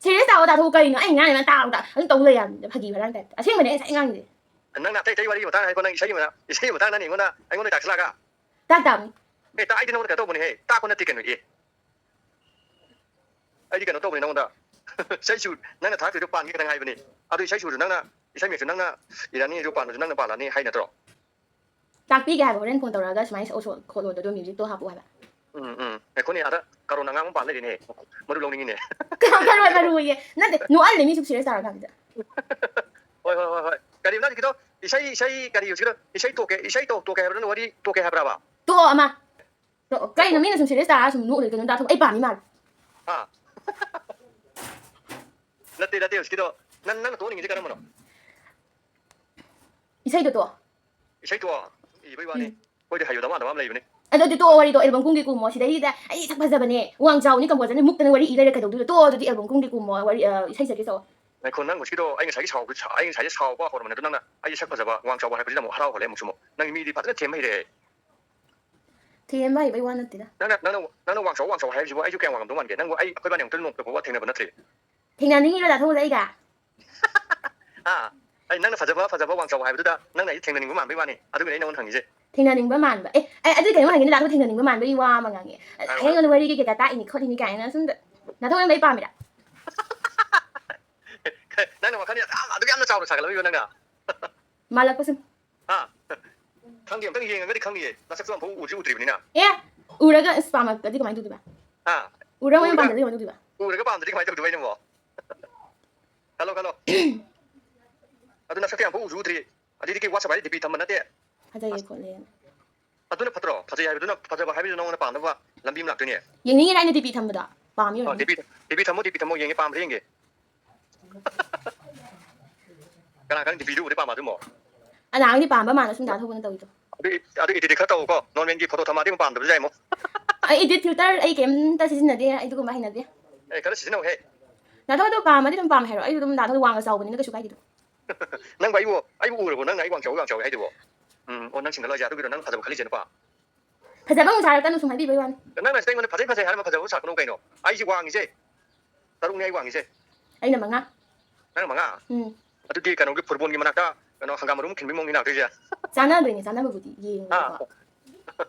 ꯁꯦꯔꯤꯌꯁ ꯇꯥꯑꯣ ꯇꯥꯊꯣꯛꯎ ꯀꯔꯤꯅꯣ? ꯑꯩ ꯉꯥꯡꯉꯤꯕ ꯇꯥꯛꯑꯣ ꯇꯥꯛꯑꯣ ꯑꯗꯨꯝ ꯇꯧ ꯂꯩ ꯌꯥꯕꯅꯤꯗ, ꯐꯥꯒꯤ ꯐꯔꯥꯡ ꯇꯥꯏꯞꯇ꯫ ꯑꯁꯦꯡꯕꯅꯦ ꯑꯩ ꯉꯁꯥꯏ ꯉꯥꯡꯉꯤꯁꯦ꯫ ꯅꯪꯅ ꯑꯇꯩ ꯑꯇꯩ ꯋꯥꯔꯤ ꯃꯇꯥꯡ ꯍꯥꯏꯀꯣ, ꯅꯪ ꯏꯁꯩꯒꯤ ꯃꯇꯥꯡ, ꯏꯁꯩꯒꯤ ꯃꯇꯥꯡꯗꯅꯦ ꯑꯩꯉꯣꯟꯗ, ꯑꯩꯉꯣꯟꯗ ꯇꯥꯛꯁꯤꯜꯂꯛꯑꯒ? ꯇꯥꯛ ꯇꯥꯕꯅꯤ꯫ ꯑꯦ, ꯇꯥꯛꯑꯗꯤ ꯅꯉꯣꯟꯗ ꯀꯩꯅꯣ ꯇꯧꯕꯅꯦꯍꯦ, ꯇꯥꯛꯄ ꯅꯠꯇꯦ ꯀꯩꯅꯣ, ꯑꯦ꯫ ꯑꯩꯗꯤ ꯀꯩꯅꯣ ꯇꯧꯕꯅꯤ ꯅꯉꯣꯟꯗ꯫ ꯏꯁꯩ ꯁꯨꯔ ꯅꯪꯅ ꯊꯥꯔꯛꯇꯣꯏꯗꯣ ꯄꯥꯟꯒꯦ ꯈꯛꯇꯪ ꯍꯥꯏꯕꯅꯤ꯫ ꯑꯗꯨ ꯏꯁꯩ ꯁꯨꯔꯁꯨ ꯅꯪꯅ, ꯏꯁꯩ ꯃꯌꯦꯛꯁꯨ ꯅꯪꯅ ꯏꯔꯅꯤ, ꯑꯗꯨ ꯄꯥꯟꯕꯁꯨ ꯅꯪꯅ ꯄꯥꯜꯂꯅꯤ ꯍꯥꯏ ꯅꯠꯇ꯭ꯔꯣ? ꯇꯥꯛꯄꯤꯒꯦ ꯍꯥꯏꯕ, ꯍꯣꯔꯦꯟ ꯐꯣꯟ ꯇꯧꯔꯛꯑꯒ ꯁꯨꯃꯥꯏꯅ ꯁꯛꯑꯣ ꯈꯣꯠꯂꯣꯗꯣ, ꯑꯗꯨ ꯃ꯭ꯌꯨꯖꯤꯛꯇꯣ ꯍꯥꯞꯄꯛꯑꯣ ꯍꯥꯏꯕ꯫ ꯎꯝ, ꯎꯝ꯫ ꯉꯥꯏꯈꯣꯅꯦ, ꯑꯗ ꯀꯔꯣꯟ ꯑꯉꯥꯡ ꯑꯃ ꯄꯥꯜ ꯂꯩꯔꯦꯅꯦ꯫ ꯃꯔꯨ ꯂꯧꯅꯤꯡꯉꯤꯅꯦ꯫ ꯀꯔꯣꯟ ꯃꯔꯨ ꯑꯌꯦ꯫ ꯅꯠꯇꯦ, ꯅꯣꯛꯍꯜꯂꯦ ꯃꯤ ꯁꯨꯝ ꯁꯤꯔꯤꯌꯁ ꯇꯥꯔꯀꯥꯟꯁꯤꯗ꯫ ꯍꯣꯏ, ꯍꯣꯏ, ꯍꯣꯏ, ꯍꯣꯏ꯫ ꯀꯔꯤ ꯅꯪꯒꯤꯗꯣ? ꯏꯁꯩ, ꯏꯁꯩ ꯀꯔꯤ ꯍꯧꯖꯤꯛꯀꯤꯗꯣ? ꯏꯁꯩ ꯇꯣꯛꯀꯦ, ꯏꯁꯩ ꯇꯣꯛ-, ꯇꯣꯛꯀꯦ ꯍꯥꯏꯕ꯭ꯔꯥ? ꯅꯪ ꯋꯥꯔꯤ ꯇꯣꯛꯀꯦ ꯍꯥꯏꯕ꯭ꯔꯕ? ꯇꯣꯛꯑꯣ ꯑꯃ꯫ ꯇꯣꯛꯑꯣ꯫ ꯀꯩꯅꯣ ꯃꯤꯅ ꯁꯨꯝ ꯁꯤꯔꯤꯌꯁ ꯇꯥꯔꯒ ꯁꯨꯝ ꯅꯣꯛ ꯂꯩ, ꯀꯩꯅꯣ ꯇꯥꯊꯣꯛ-, ꯑꯩ ꯄꯥꯝꯃꯤ ꯃꯥꯜꯂꯦ꯫ ꯍꯥ? ꯅꯠꯇꯦ, ꯅꯠꯇꯦ, ꯍꯧꯖꯤꯛꯀꯤꯗꯣ ꯅꯪ, ꯅꯪꯅ ꯇꯣꯛꯅꯤꯡꯉꯤꯁꯦ ꯀꯔꯝꯕꯅꯣ? ꯏꯁꯩꯗꯣ ꯇꯣꯛꯑꯣ꯫ ꯏꯁꯩ ꯇꯣꯛꯑꯣ? ꯏꯕꯩ ꯋꯥꯅꯤ꯫ ꯎꯝ꯫ ꯑꯩꯈꯣꯏꯗꯤ ꯍꯩꯕ ꯗꯃꯥ ꯗꯃꯥ ꯑꯃ ꯂꯩꯕꯅꯤ꯫ ꯑꯗꯨꯗꯤ ꯇꯣꯛꯑꯣ ꯋꯥꯔꯤꯗꯣ, ꯑꯦꯜꯕꯝ ꯀꯨꯝꯒꯦ ꯀꯨꯝꯃꯣ꯫ ꯁꯤꯗꯩꯗ ꯑꯩ ꯁꯛ ꯐꯖꯕꯅꯦ, ꯋꯥꯡ ꯆꯥꯎꯅꯤ, ꯀꯝꯄꯣꯖꯔꯅꯤ, ꯃꯨꯛꯇꯅ ꯋꯥꯔꯤ ꯏ ꯂꯩꯔꯦ ꯀꯩꯗꯧꯗꯣꯏꯅꯣ? ꯇꯣꯛꯑꯣ ꯑꯗꯨꯗꯤ, ꯑꯦꯜꯕꯝ ꯀꯨꯝꯒꯦ ꯀꯨꯝꯃꯣ, ꯋꯥꯔꯤ, ꯑ, ꯏꯁꯩ ꯁꯛꯀꯦ ꯁꯛꯑꯣ꯫ ꯉꯥꯏꯈꯣ, ꯅꯪ ꯍꯧꯖꯤꯛꯀꯤꯗꯣ ꯑꯩ ꯉꯁꯥꯏꯒꯤ ꯁꯥꯎꯕ-, ꯑꯩ ꯉꯁꯥꯏꯁꯦ ꯁꯥꯎꯕ ꯍꯧꯔꯝꯕꯅꯦ, ꯑꯗꯨ ꯅꯪꯅ ꯑꯩꯁꯦ ꯁꯛ ꯐꯖꯕ, ꯋꯥꯡ ꯆꯥꯎꯕ ꯍꯥꯏꯕꯁꯤꯗ ꯑꯃꯨꯛ ꯍꯔꯥꯎ ꯍꯜꯂꯦ ꯑꯃꯨꯛꯁꯨ ꯑꯃꯨꯛ꯫ ꯅꯪ ꯃꯤꯗꯤ ꯐꯖꯅ ꯊꯦꯝꯕ ꯍꯩꯔꯦ꯫ ꯊꯦꯝꯕ ꯍꯩꯕꯩ ꯋꯥ ꯅꯠꯇꯦꯗ꯫ ꯅꯪꯅ, ꯅꯪꯅ, ꯅꯪꯅ ꯋꯥꯡ ꯆꯥꯎꯕ, ꯋꯥꯡ ꯆꯥꯎꯕ ꯍꯥꯏꯔꯤꯁꯤꯕꯨ ꯑꯩꯁꯨ ꯀꯌꯥꯝ ꯋꯥꯡꯉꯝꯗꯧ ꯃꯥꯟꯒꯦ? ꯅꯪꯕꯨ ꯑꯩ, ꯑꯩꯈꯣꯏꯕꯥꯅꯤ ꯑꯃꯨꯛꯇ ꯅꯣꯡꯃꯇ ꯐꯥꯎꯕ ꯊꯦꯡꯅꯕ ꯅꯠꯇ꯭ꯔꯤ꯫ ꯊꯦꯡꯅꯅꯤꯡꯉꯤꯔꯣ ꯗꯥ ꯊꯧꯕꯗ ꯑꯩꯒ? ꯑꯥ, ꯑꯩ ꯅꯪꯅ ꯐꯖꯕ, ꯐꯖꯕ ꯋꯥꯡ ꯆꯥꯎꯕ ꯍꯥꯏꯕꯗꯨꯗ ꯅꯪꯅ ꯑꯩ ꯊꯦꯡꯅꯅꯤꯡꯕ ꯃꯥꯟꯕꯩ ꯋꯥꯅꯤ, ꯑꯗꯨꯒꯤꯅꯦ ꯑꯩ ꯅꯉꯣꯟꯗ ꯍꯪꯉꯤꯁꯦ꯫ ꯊꯦꯡꯅꯅꯤꯡꯕ ꯃꯥꯟꯕ? ꯑꯦ, ꯑꯩ ꯑꯗꯨꯗꯤ ꯀꯩꯅꯣꯝ ꯍꯪꯒꯦꯅꯦ, ꯗꯥ ꯊꯧ ꯊꯦꯡꯅꯅꯤꯡꯕ ꯃꯥꯟꯕꯒꯤ ꯋꯥ ꯑꯃ ꯉꯥꯡꯉꯦ꯫ ꯑ, ꯍꯥꯏꯔꯣ, ꯍꯌꯦꯡ ꯍꯥꯏꯔꯣ꯫ ꯑꯩꯉꯣꯟꯗ ꯋꯥꯔꯤꯒꯤ ꯀꯩꯀꯥ ꯇꯥꯛꯏꯅꯤ ꯈꯣꯠꯂꯤꯅꯤ ꯀꯥꯏꯅ ꯁꯨꯝ ꯗꯥ ꯊꯧ ꯅꯪ ꯑꯩ ꯄꯥꯝꯃꯤꯔꯥ? ꯅꯪꯅ ꯋꯥꯈꯜ ꯌꯥꯝ, ꯑꯗꯨꯛ ꯌꯥꯝꯅ ꯆꯥꯎꯅ ꯁꯥꯒꯠꯂꯝꯃꯤꯕ ꯅꯪꯅ? ꯃꯥꯜꯂꯛꯄ ꯁꯨꯝ꯫ ꯍꯥ? ꯈꯪꯗꯦ, ꯑꯝꯇꯪ ꯌꯦꯡꯉꯒꯗꯤ ꯈꯪꯅꯤꯌꯦ, ꯅꯁꯛꯁꯨ ꯑꯝꯐꯥꯎ ꯎꯁꯨ ꯎꯗ꯭ꯔꯤꯕꯅꯤꯅ꯫ ꯑꯦ, ꯎꯔꯒ ꯑꯁ ꯄꯥꯝꯃꯛꯇ꯭ꯔꯗꯤ ꯀꯃꯥꯏꯅ ꯇꯧꯗꯣꯏꯕ? ꯍꯥ? ꯎꯔꯒ ꯃꯌꯥꯝ ꯎꯔꯒ ꯄꯥꯝꯗ꯭ꯔꯗꯤ ꯀꯃꯥꯏꯅ ꯇꯧꯗꯣꯏꯕ? ꯎꯔꯒ ꯄꯥꯝꯗ꯭ꯔꯗꯤ ꯀꯃꯥꯏꯅ ꯇꯧꯗꯣꯏꯕ ꯑꯩꯅ ꯑꯃꯨꯛ? ꯈꯜꯂꯣ, ꯈꯜꯂꯣ꯫ ꯑꯗꯨ ꯅꯁꯛꯇꯤ ꯑꯝꯐꯥꯎ ꯎꯁꯨ ꯎꯗ꯭ꯔꯤ꯫ ꯑꯗꯨꯗꯤ ꯀꯩ WhatsApp ꯍꯥꯏꯗꯤ DP ꯊꯝꯕ ꯅꯠꯇꯦ? ꯐꯖꯩꯌꯦ ꯈꯣꯠꯂꯦꯅ꯫ ꯑꯗꯨꯅ ꯐꯠꯇ꯭ꯔꯣ? ꯐꯖꯩ ꯍꯥꯏꯕꯗꯨꯅ, ꯐꯖꯕ ꯍꯥꯏꯕꯗꯨꯅ ꯅꯉꯣꯟꯗ ꯄꯥꯝꯅꯕ ꯂꯝꯕꯤ ꯑꯃ ꯂꯥꯛꯇꯣꯏꯅꯦ꯫ ꯌꯦꯡꯅꯤꯡꯉꯤꯔꯥ ꯑꯩꯅ DP ꯊꯝꯕꯗꯣ? ꯄꯥꯝꯃꯤ ꯑꯣ, ꯑꯣꯏꯔꯝꯅꯤ꯫ DP, DP ꯊꯝꯃꯣ, DP ꯊꯝꯃꯣ, ꯌꯦꯡꯒꯦ, ꯄꯥꯝꯕ꯭ꯔꯥ ꯌꯦꯡꯒꯦ꯫ ꯀꯅꯥ ꯈꯪ DPꯗꯨ ꯎꯕꯗꯩ ꯄꯥꯝꯃꯛꯑꯗꯤ ꯑꯃꯨꯛ꯫ ꯑꯅꯥ ꯍꯣꯏꯗꯤ ꯄꯥꯝꯕ ꯃꯥꯜꯂ ꯁꯨꯝ ꯗꯥ ꯊꯧꯕꯅ ꯇꯧꯔꯤꯗꯣ꯫ ꯑꯗꯨ, ꯑꯗꯨ editꯇꯤ ꯈꯔ ꯇꯧꯀꯣ, normalꯒꯤ photo ꯊꯝꯃꯛꯑꯗꯤ ꯑꯃꯨꯛ ꯄꯥꯝꯗꯕꯁꯨ ꯌꯥꯏ ꯑꯃꯨꯛ꯫ ꯑꯩ edit filter ꯑꯩ ꯀꯩꯝꯇ ꯁꯤꯖꯤꯟꯅꯗꯦ, ꯑꯩ ꯑꯗꯨꯒꯨꯝꯕ ꯍꯩꯅꯗꯦ꯫ ꯑꯦ, ꯈꯔ ꯁꯤꯖꯤꯟꯅꯧꯍꯦ꯫ ꯗꯥ ꯊꯧ ꯑꯗꯨ ꯄꯥꯝꯃꯗꯤ ꯑꯗꯨꯝ ꯄꯥꯝꯃꯦ ꯍꯥꯏꯔꯣ, ꯑꯩꯁꯨ ꯑꯗꯨꯝ ꯗꯥ ꯊꯧꯗꯣ ꯋꯥꯡꯅ ꯆꯥꯎꯕꯅꯤꯅ ꯀꯩꯁꯨ ꯀꯥꯏꯗꯦ ꯑꯗꯨꯝ꯫ ꯅꯪꯕꯨ ꯑꯩꯕꯨ, ꯑꯩꯕꯨ ꯎꯔꯕꯣ ꯅꯪꯅ ꯑꯩ ꯋꯥꯡ ꯆꯥꯎꯏ, ꯋꯥꯡ ꯆꯥꯎꯏ ꯍꯥꯏꯗꯨꯕꯣ? ꯎꯝ, ꯑꯣ, ꯅꯪ single ꯂꯣ ꯍꯥꯏꯁꯦ? ꯑꯗꯨꯒꯤꯔꯣ ꯅꯪ ꯐꯖꯕ ꯈꯜꯂꯤꯁꯦ ꯅꯨꯄꯥ? ꯐꯖꯕ ꯑꯃꯨꯛ ꯁꯥꯔꯛꯀꯅꯨ, ꯁꯨꯝ ꯍꯥꯏꯕꯤꯕꯩ ꯋꯥꯅꯤ꯫ ꯅꯪꯅ ꯁꯤꯗ ꯑꯩꯉꯣꯟꯗ ꯐꯖꯩ ꯐꯖꯩ ꯍꯥꯏꯔꯝꯕ ꯐꯖꯕ ꯁꯥꯔꯛꯀꯅꯨ ꯀꯩꯅꯣ? ꯑꯩꯁꯦ ꯋꯥꯡꯉꯤꯁꯦ꯫ ꯇꯔꯨꯛꯅꯦ ꯑꯩ ꯋꯥꯡꯉꯤꯁꯦ꯫ ꯑꯩꯅ ꯃꯉꯥ꯫ ꯅꯪ ꯃꯉꯥ? ꯎꯝ꯫ ꯑꯗꯨꯗꯤ ꯀꯩꯅꯣꯒꯤ ꯐꯨꯠꯕꯣꯜꯒꯤ ꯃꯅꯥꯛꯇ ꯀꯩꯅꯣ ꯍꯪꯒꯥꯝ ꯃꯔꯨꯝ ꯈꯤꯟꯕꯒꯤ ꯃꯑꯣꯡꯅꯤ ꯂꯥꯛꯇꯣꯏꯁꯦ꯫ ꯆꯥꯟꯅꯗꯣꯏꯅꯦ, ꯆꯥꯟꯅꯕꯕꯨꯗꯤ ꯑꯥ꯫ ꯌꯦꯡꯉꯦꯕꯀꯣ꯫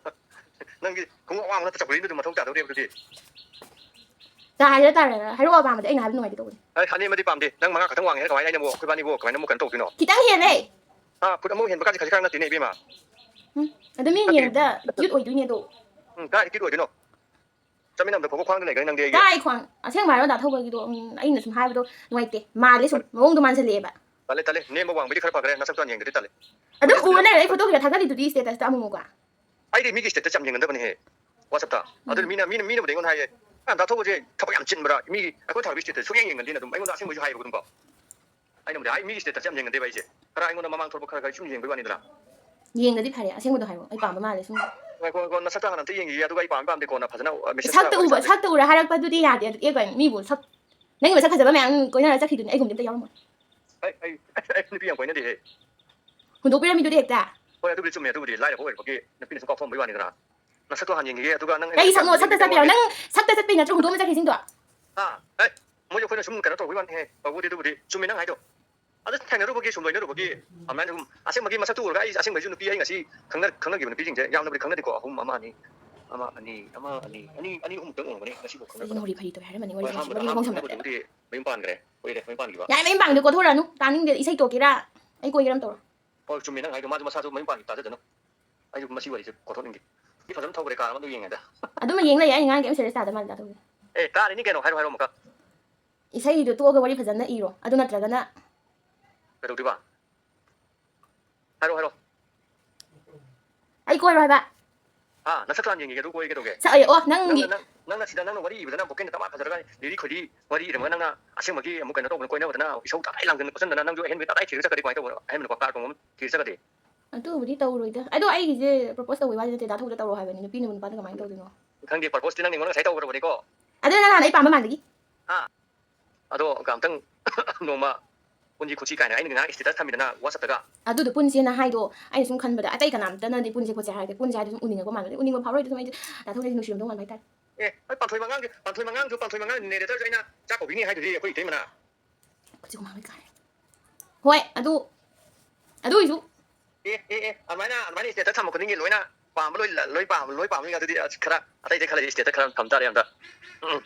ꯅꯪꯒꯤ ꯈꯣꯡꯎꯞ ꯑꯋꯥꯡꯕ ꯅꯠꯇ ꯆꯧꯀ꯭ꯔꯤꯗꯨ ꯑꯗꯨꯝ ꯃꯊꯧ ꯇꯥꯗꯧꯔꯦꯕ ꯑꯗꯨꯗꯤ꯫ ꯇꯥꯔꯦ ꯇꯥꯔꯦ, ꯍꯥꯏꯔꯛꯑꯣ ꯑꯄꯥꯝꯕꯗꯤ, ꯑꯩꯅ ꯍꯥꯏꯕ ꯅꯨꯡꯉꯥꯏꯇꯦ ꯇꯧꯕꯅꯤ꯫ ꯑꯩ ꯑꯅꯦꯝꯕꯗꯤ ꯄꯥꯝꯗꯦ꯫ ꯅꯪ ꯃꯉꯥ ꯈꯛꯇꯪ ꯋꯥꯡꯉꯦ ꯍꯥꯏꯔ ꯀꯃꯥꯏꯅ ꯑꯩꯅ ꯑꯃꯨꯛ ꯑꯩꯈꯣꯏꯕꯥꯅꯤꯕꯨ ꯀꯃꯥꯏꯅ ꯑꯃꯨꯛ ꯀꯩꯅꯣ ꯇꯧꯗꯣꯏꯅꯣ? ꯈꯤꯇꯪ ꯍꯦꯜꯂꯦ꯫ ꯑꯥ, ꯐꯨꯠ ꯑꯃ ꯍꯦꯟꯕ ꯀꯥꯏꯁꯦ ꯈꯖꯤꯛ ꯈꯔ ꯅꯠꯇꯦꯅꯦ ꯏꯕꯦꯝꯃ꯫ ꯎꯝ, ꯑꯗꯨ ꯃꯤ ꯅꯠꯇꯦ꯫ ꯌꯦꯡꯕꯗ ꯀ꯭ꯌꯨꯠ ꯑꯣꯏꯗꯣꯏꯅꯦ ꯑꯗꯣ꯫ ꯎꯝ, ꯀꯥꯏꯗ ꯀ꯭ꯌꯨꯠ ꯑꯣꯏꯗꯣꯏꯅꯣ? ꯆꯠꯃꯤꯟꯅꯕꯗ ꯐꯥꯎꯕ ꯈ꯭ꯋꯥꯡꯗ ꯂꯩꯈ꯭ꯔꯦ ꯅꯪꯗꯤ ꯑꯩꯒꯤ꯫ ꯀꯥꯏ ꯈ꯭ꯋꯥꯡ? ꯑꯁꯦꯡꯕ ꯍꯥꯏꯔꯣ ꯗꯥ ꯊꯧꯕꯒꯤꯗꯣ, ꯎꯝ, ꯑꯩꯅ ꯁꯨꯝ ꯍꯥꯏꯕꯗꯣ ꯅꯨꯡꯉꯥꯏꯇꯦ, ꯃꯥꯜꯂꯦ ꯁꯨꯝ, ꯃꯑꯣꯡꯗꯣ ꯃꯥꯟꯁꯤꯜꯂꯛꯑꯦꯕ꯫ ꯇꯜꯂꯦ, ꯇꯜꯂꯦ꯫ ꯅꯦꯝꯕ ꯋꯥꯡꯕꯗꯤ ꯈꯔ ꯐꯈ꯭ꯔꯦ, ꯅꯁꯛꯇꯣ ꯍꯥꯟꯅ ꯌꯦꯡꯗ꯭ꯔꯗꯤ ꯇꯜꯂꯦ꯫ ꯑꯗꯨꯝ ꯎꯔ ꯂꯩꯔꯦ, ꯑꯩ ꯐꯣꯇꯣ ꯀꯩꯀꯥ ꯊꯥꯒꯠꯂꯤꯗꯨꯗꯤ status ꯇ ꯑꯃꯨꯛ ꯑꯃꯨꯛꯀ꯫ ꯑꯩꯗꯤ ꯃꯤꯒꯤ status ꯇ ꯌꯥꯝ ꯌꯦꯡꯒꯟꯗꯕꯅꯦꯍꯦ, WhatsApp ꯇ꯫ ꯑꯗꯨꯅ ꯎꯝ꯫ ꯃꯤꯅ, ꯃꯤꯅ, ꯃꯤꯅꯕꯨꯗꯤ ꯑꯩꯉꯣꯟꯗ ꯍꯥꯏꯌꯦ, "ꯑ, ꯗꯥ ꯊꯧꯕꯁꯦ ꯊꯕꯛ ꯌꯥꯝ ꯆꯤꯟꯕ꯭ꯔꯥ? ꯃꯤꯒꯤ ꯑꯩꯈꯣꯏ ꯊꯥꯒꯠꯄ status ꯁꯨꯡꯌꯦꯡ ꯌꯦꯡꯒꯟꯗꯦꯅ" ꯑꯗꯨꯝ ꯑꯩꯉꯣꯟꯗ ꯑꯁꯦꯡꯕꯩꯁꯨ ꯍꯥꯏꯌꯦꯕ ꯑꯗꯨꯝꯀꯣ꯫ ꯑꯩꯅꯕꯨꯗꯤ ꯍꯥꯏ, "ꯃꯤꯒꯤ status ꯁꯦ ꯌꯥꯝ ꯌꯦꯡꯒꯟꯗꯦꯕ ꯑꯩꯁꯦ꯫ ꯈꯔ ꯑꯩꯉꯣꯟꯗ ꯃꯃꯥꯡ ꯊꯣꯛꯄ ꯈꯔ ꯈꯔ ꯁꯨꯝ ꯌꯦꯡꯕꯩ ꯋꯥꯅꯤꯗꯅ꯫" ꯌꯦꯡꯗꯗꯤ ꯐꯔꯦ, ꯑꯁꯦꯡꯕꯗꯣ ꯍꯥꯏꯔꯛꯑꯣ, ꯑꯩ ꯄꯥꯝꯕ ꯃꯥꯜꯂꯦ ꯁꯨꯝ꯫ ꯉꯥꯏꯈꯣ, ꯉꯥꯏꯈꯣ, ꯅꯁꯛꯇ ꯍꯥꯟꯅ ꯑꯝꯇ ꯌꯦꯡꯈꯤꯒꯦ, ꯑꯗꯨꯒ ꯑꯩ ꯄꯥꯝꯃꯤ ꯄꯥꯝꯗꯦ ꯀꯣꯟꯅ ꯐꯖꯅ, ꯑ, message ꯁꯛꯇ ꯊꯥꯔꯛꯑꯣ, ꯎꯕ, ꯃꯦꯁꯦꯖ꯫ ꯁꯛꯇ ꯎꯔ ꯍꯥꯏꯔꯛꯄꯗꯨꯗꯤ ꯌꯥꯗꯦ꯫ ꯑꯗꯨ ꯑꯦ ꯀꯩꯅꯣ, ꯃꯤꯕꯨ ꯁꯛ, ꯅꯪꯒꯤ ꯃꯁꯛ ꯐꯖꯕ ꯃꯌꯥꯝ ꯀꯣꯏꯅꯔ ꯆꯠꯈꯤꯗꯨꯅꯤ, ꯑꯩꯒꯨꯝꯕꯗꯤ ꯑꯝꯇ ꯌꯥꯎꯔꯝꯃꯣꯏ꯫ ꯑꯩ, ꯑꯩ, ꯑꯩ ꯅꯨꯄꯤ ꯌꯥꯝ ꯀꯣꯏꯅꯗꯦꯍꯦ꯫ ꯍꯨꯟꯗꯣꯛꯄꯤꯔꯝꯃꯤꯗꯨꯗꯤ ꯍꯦꯛꯇ꯫ ꯍꯣꯏ, ꯑꯗꯨꯕꯨꯗꯤ ꯆꯨꯝꯃꯦ, ꯑꯗꯨꯕꯨꯗꯤ ꯂꯥꯏꯔꯕ ꯑꯣꯏꯔꯨꯕꯒꯤ ꯅꯨꯄꯤꯅ ꯁꯨꯝ ꯀꯥꯎꯊꯣꯛꯑꯝꯕꯩ ꯋꯥꯅꯤꯗꯅ꯫ ꯅꯁꯛꯇꯣ ꯍꯥꯟꯅ ꯌꯦꯡꯈꯤꯒꯦ, ꯑꯗꯨꯒ ꯅꯪ ꯀꯩ ꯑꯩꯉꯣꯟꯗ ꯁꯛꯅꯣ? ꯁꯛꯇ ꯆꯠꯄꯤꯔꯣ? ꯅꯪ ꯁꯛꯇ ꯆꯠꯄꯩ ꯅꯠꯇ꯭ꯔꯣ ꯍꯨꯟꯗꯣꯛꯑꯝꯃ ꯆꯠꯈꯤꯁꯤꯡꯗꯣ? ꯍꯥ? ꯑꯦ, ꯃꯣꯏꯁꯨ ꯑꯩꯈꯣꯏꯅ ꯁꯨꯝ ꯀꯩꯅꯣ ꯇꯧꯕꯩ ꯋꯥꯅꯤꯍꯦ, ꯇꯧꯕꯨꯗꯤ ꯑꯗꯨꯕꯨꯗꯤ꯫ ꯆꯨꯝꯃꯦ ꯅꯪ ꯍꯥꯏꯗꯣ꯫ ꯑꯗꯨ ꯊꯦꯡꯅꯔꯨꯕꯒꯤ, ꯁꯨꯝ ꯂꯣꯏꯅꯔꯨꯕꯒꯤ, ꯑꯗꯨꯃꯥꯏꯅ ꯁꯨꯝ ꯑꯁꯦꯡꯕꯒꯤ ꯃꯁꯛꯇꯨ ꯎꯔꯒ ꯑꯩ ꯑꯁꯦꯡꯕꯩꯁꯨ ꯅꯨꯄꯤ ꯑꯩ ꯉꯁꯤ ꯈꯪꯅ-, ꯈꯪꯅꯕ ꯅꯨꯄꯤꯁꯤꯡꯁꯦ ꯌꯥꯝꯅꯕꯨꯗꯤ ꯈꯪꯅꯗꯦꯀꯣ, ꯑꯍꯨꯝ, ꯑꯃ, ꯑꯅꯤ, ꯑꯃ, ꯑꯅꯤ, ꯑꯃ, ꯑꯅꯤ, ꯑꯅꯤ, ꯑꯅꯤ, ꯑꯍꯨꯝꯃꯨꯛꯇꯪ ꯎꯔꯝꯒꯅꯤ ꯉꯁꯤꯐꯥꯎ ꯈꯪꯅꯕ꯫ ꯁꯤꯗꯤ ꯃꯣꯔꯤ ꯐꯔꯤ ꯇꯧꯋꯦ ꯍꯥꯏꯔꯝꯃꯅꯤ, ꯋꯥꯔꯤ ꯍꯣꯏ, ꯁꯥꯟꯅꯕ, ꯑꯍꯥꯟꯕ, ꯋꯥꯔꯤ ꯁꯥꯟꯅꯕ꯫ ꯑꯍꯥꯟꯕꯗꯨꯕꯨꯗꯤ ꯃꯌꯨꯝ ꯄꯥꯟꯈ꯭ꯔꯦ, ꯀꯨꯏꯔꯦ ꯃꯌꯨꯝ ꯄꯥꯟꯈꯤꯕ꯫ ꯌꯥꯔꯦ, ꯃꯌꯨꯝ ꯄꯥꯟꯕꯗꯤ ꯀꯣꯊꯣꯔꯛꯑꯅꯨ, ꯇꯥꯅꯤꯡꯗꯦ, ꯏꯁꯩ ꯇꯣꯛꯀꯦꯔꯥ? ꯑꯩ ꯀꯣꯏꯒꯦꯔꯥ ꯑꯝ ꯇꯧꯔꯣ꯫ ꯍꯣꯏ, ꯆꯨꯝꯃꯦ ꯅꯪ ꯍꯥꯏꯗꯣ, ꯃꯥꯁꯨ ꯃꯁꯥꯁꯨ ꯃꯌꯨꯝ ꯄꯥꯟꯈꯤ ꯇꯥꯖꯗꯅꯨ꯫ ꯑꯩꯁꯨ ꯃꯁꯤ ꯋꯥꯔꯤꯁꯦ ꯀꯣꯊꯣꯛꯅꯤꯡꯗꯦ꯫ ꯃꯤ ꯐꯖꯅ ꯊꯧꯈ꯭ꯔꯦ, ꯀꯥꯔ ꯑꯃ ꯑꯗꯨ ꯌꯦꯡꯉꯦꯗ꯫ ꯑꯗꯨꯃ ꯌꯦꯡ ꯂꯩ, ꯑꯩ ꯉꯥꯡꯗꯤ ꯑꯝ serious ꯇꯥꯗ ꯃꯥꯜꯂꯦ ꯇꯥꯗꯧꯁꯦ꯫ ꯑꯦ, ꯇꯥꯔꯤꯅꯤ ꯀꯩꯅꯣ, ꯍꯥꯏꯔꯣ, ꯍꯥꯏꯔꯣ ꯑꯃꯨꯛꯀ꯫ ꯏꯁꯩꯗꯣ ꯇꯣꯛꯑꯒ ꯋꯥꯔꯤ ꯐꯖꯅ ꯏꯔꯣ, ꯑꯗꯨ ꯅꯠꯇ꯭ꯔꯒꯅ ꯀꯩꯗꯧꯗꯣꯏꯕ? ꯍꯥꯏꯔꯣ, ꯍꯥꯏꯔꯣ꯫ ꯑꯩ ꯀꯣꯏꯔꯣ ꯍꯥꯏꯕ꯫ ꯑꯥ, ꯅꯁꯛꯇꯣ ꯍꯥꯟꯅ ꯌꯦꯡꯈꯤꯒꯦ, ꯑꯗꯨ ꯀꯣꯏꯒꯦ ꯇꯧꯒꯦ꯫ ꯁꯛ-, ꯑꯦ, ꯑꯣ, ꯅꯪꯒꯤ ꯅꯪꯅ, ꯅꯪ, ꯅꯪꯅ ꯁꯤꯗ ꯅꯪꯅ ꯋꯥꯔꯤ ꯏꯕꯗꯅ ꯚꯣꯀꯦꯜꯅ ꯇꯃꯥ ꯐꯖꯔꯒ ꯂꯤꯔꯤ ꯈꯣꯏꯔꯤ ꯋꯥꯔꯤ ꯏꯔꯝꯃꯒ ꯅꯪꯅ ꯑꯁꯦꯡꯕꯒꯤ ꯑꯃꯨꯛ ꯀꯩꯅꯣ ꯇꯧꯕꯅ ꯀꯣꯏꯅꯕꯗꯅ ꯏꯁꯧ ꯇꯞꯇꯥꯏ ꯂꯥꯡꯗꯅ ꯈꯣꯠꯆꯟꯗꯅ ꯅꯪꯁꯨ ꯑꯍꯦꯟꯕꯒꯤ ꯇꯞꯇꯥꯏ ꯊꯤꯔ ꯆꯠꯈ꯭ꯔꯗꯤ ꯀꯃꯥꯏꯅ ꯇꯧꯕꯅꯣ? ꯑꯍꯦꯟꯕ ꯅꯨꯄꯥ ꯀꯥꯔ ꯇꯣꯡꯕ ꯑꯃ ꯊꯤꯔ ꯆꯠꯈ꯭ꯔꯗꯤ? ꯑꯗꯨꯕꯨꯗꯤ ꯇꯧꯔꯣꯏꯗ꯫ ꯑꯗꯣ ꯑꯩꯒꯤꯁꯦ propose ꯇꯧꯕꯩ ꯋꯥꯗꯤ ꯅꯠꯇꯦ, ꯗꯥ ꯊꯧꯕꯗ ꯇꯧꯔꯣ ꯍꯥꯏꯕꯅꯤ, ꯅꯨꯄꯤꯅꯕꯨ ꯅꯨꯄꯥꯗ ꯀꯃꯥꯏꯅ ꯇꯧꯗꯣꯏꯅꯣ? ꯈꯪꯗꯦ, proposꯇꯤ ꯅꯪ ꯑꯩꯉꯣꯟꯗ ꯉꯁꯥꯏ ꯇꯧꯈ꯭ꯔꯕꯅꯤꯀꯣ꯫ ꯑꯗꯨ ꯅꯪ ꯅꯍꯥꯟ ꯑꯩ ꯄꯥꯝꯕ ꯃꯥꯟꯕꯒꯤ꯫ ꯍꯥ? ꯑꯗꯣ ꯑꯝꯇꯪ ꯅꯣꯡꯃ ꯄꯨꯟꯁꯤ ꯈꯨꯠꯁꯤ ꯀꯥꯏꯅ ꯑꯩꯅ ꯉꯥꯏꯍꯥꯛ status ꯊꯝꯃꯤꯗꯅ WhatsAppꯇꯒ꯫ ꯑꯗꯨꯗꯣ ꯄꯨꯟꯁꯦꯅ ꯍꯥꯏꯗꯣ, ꯑꯩꯅ ꯁꯨꯝ ꯈꯟꯕꯗ ꯑꯇꯩ ꯀꯅꯥꯝꯇꯅꯗꯤ ꯄꯨꯟꯁꯦ ꯈꯣꯠꯁꯦ ꯍꯥꯏꯔꯗꯤ, ꯄꯨꯟꯁꯦ ꯍꯥꯏꯗꯣ ꯁꯨꯝ ꯎꯅꯤꯡꯉꯛꯄ ꯃꯥꯟꯕ, ꯎꯅꯤꯡꯕ ꯐꯥꯎꯔꯣꯏꯗ ꯁꯨꯝ ꯑꯩꯗꯤ ꯗꯥ ꯊꯧꯕꯁꯦ ꯅꯨꯡꯁꯤꯔꯝꯗꯧ ꯃꯥꯟꯕ ꯍꯥꯏꯇꯥꯔꯦ꯫ ꯑꯦ, ꯑꯩ ꯄꯥꯟꯊꯣꯏ ꯃꯉꯥꯡꯁꯨ, ꯄꯥꯟꯊꯣꯏ ꯃꯉꯥꯡꯁꯨ, ꯄꯥꯟꯊꯣꯏ ꯃꯉꯥꯡ narratorꯁꯨ ꯑꯩꯅ ꯆꯥꯛ ꯀꯧꯕꯤꯅꯤ ꯍꯥꯏꯗꯨꯗꯤ ꯑꯩꯈꯣꯏ ꯏꯇꯩꯃꯅ꯫ ꯈꯨꯖꯤꯛ ꯍꯨꯃꯥꯡ ꯂꯣꯏ ꯀꯥꯔꯦ꯫ ꯍꯣꯏ, ꯑꯗꯨ ꯑꯗꯨ ꯑꯣꯏꯁꯨ ꯑꯦ, ꯑꯦ, ꯑꯦ, ꯑꯗꯨꯃꯥꯏꯅ, ꯑꯗꯨꯃꯥꯏꯅ status ꯊꯝꯕ ꯈꯨꯗꯤꯡꯒꯤ ꯂꯣꯏꯅ ꯄꯥꯝꯕ ꯂꯣꯏ, ꯂꯣꯏ ꯄꯥꯝꯕ, ꯂꯣꯏ ꯄꯥꯝꯕ ꯉꯥꯛꯇꯗꯤ ꯑꯁ ꯈꯔ ꯑꯇꯩ ꯑꯇꯩ ꯈꯜꯂꯗꯤ status ꯈꯔ ꯊꯝ ꯇꯥꯔꯦ ꯑꯝꯇ꯫ ꯎꯝ꯫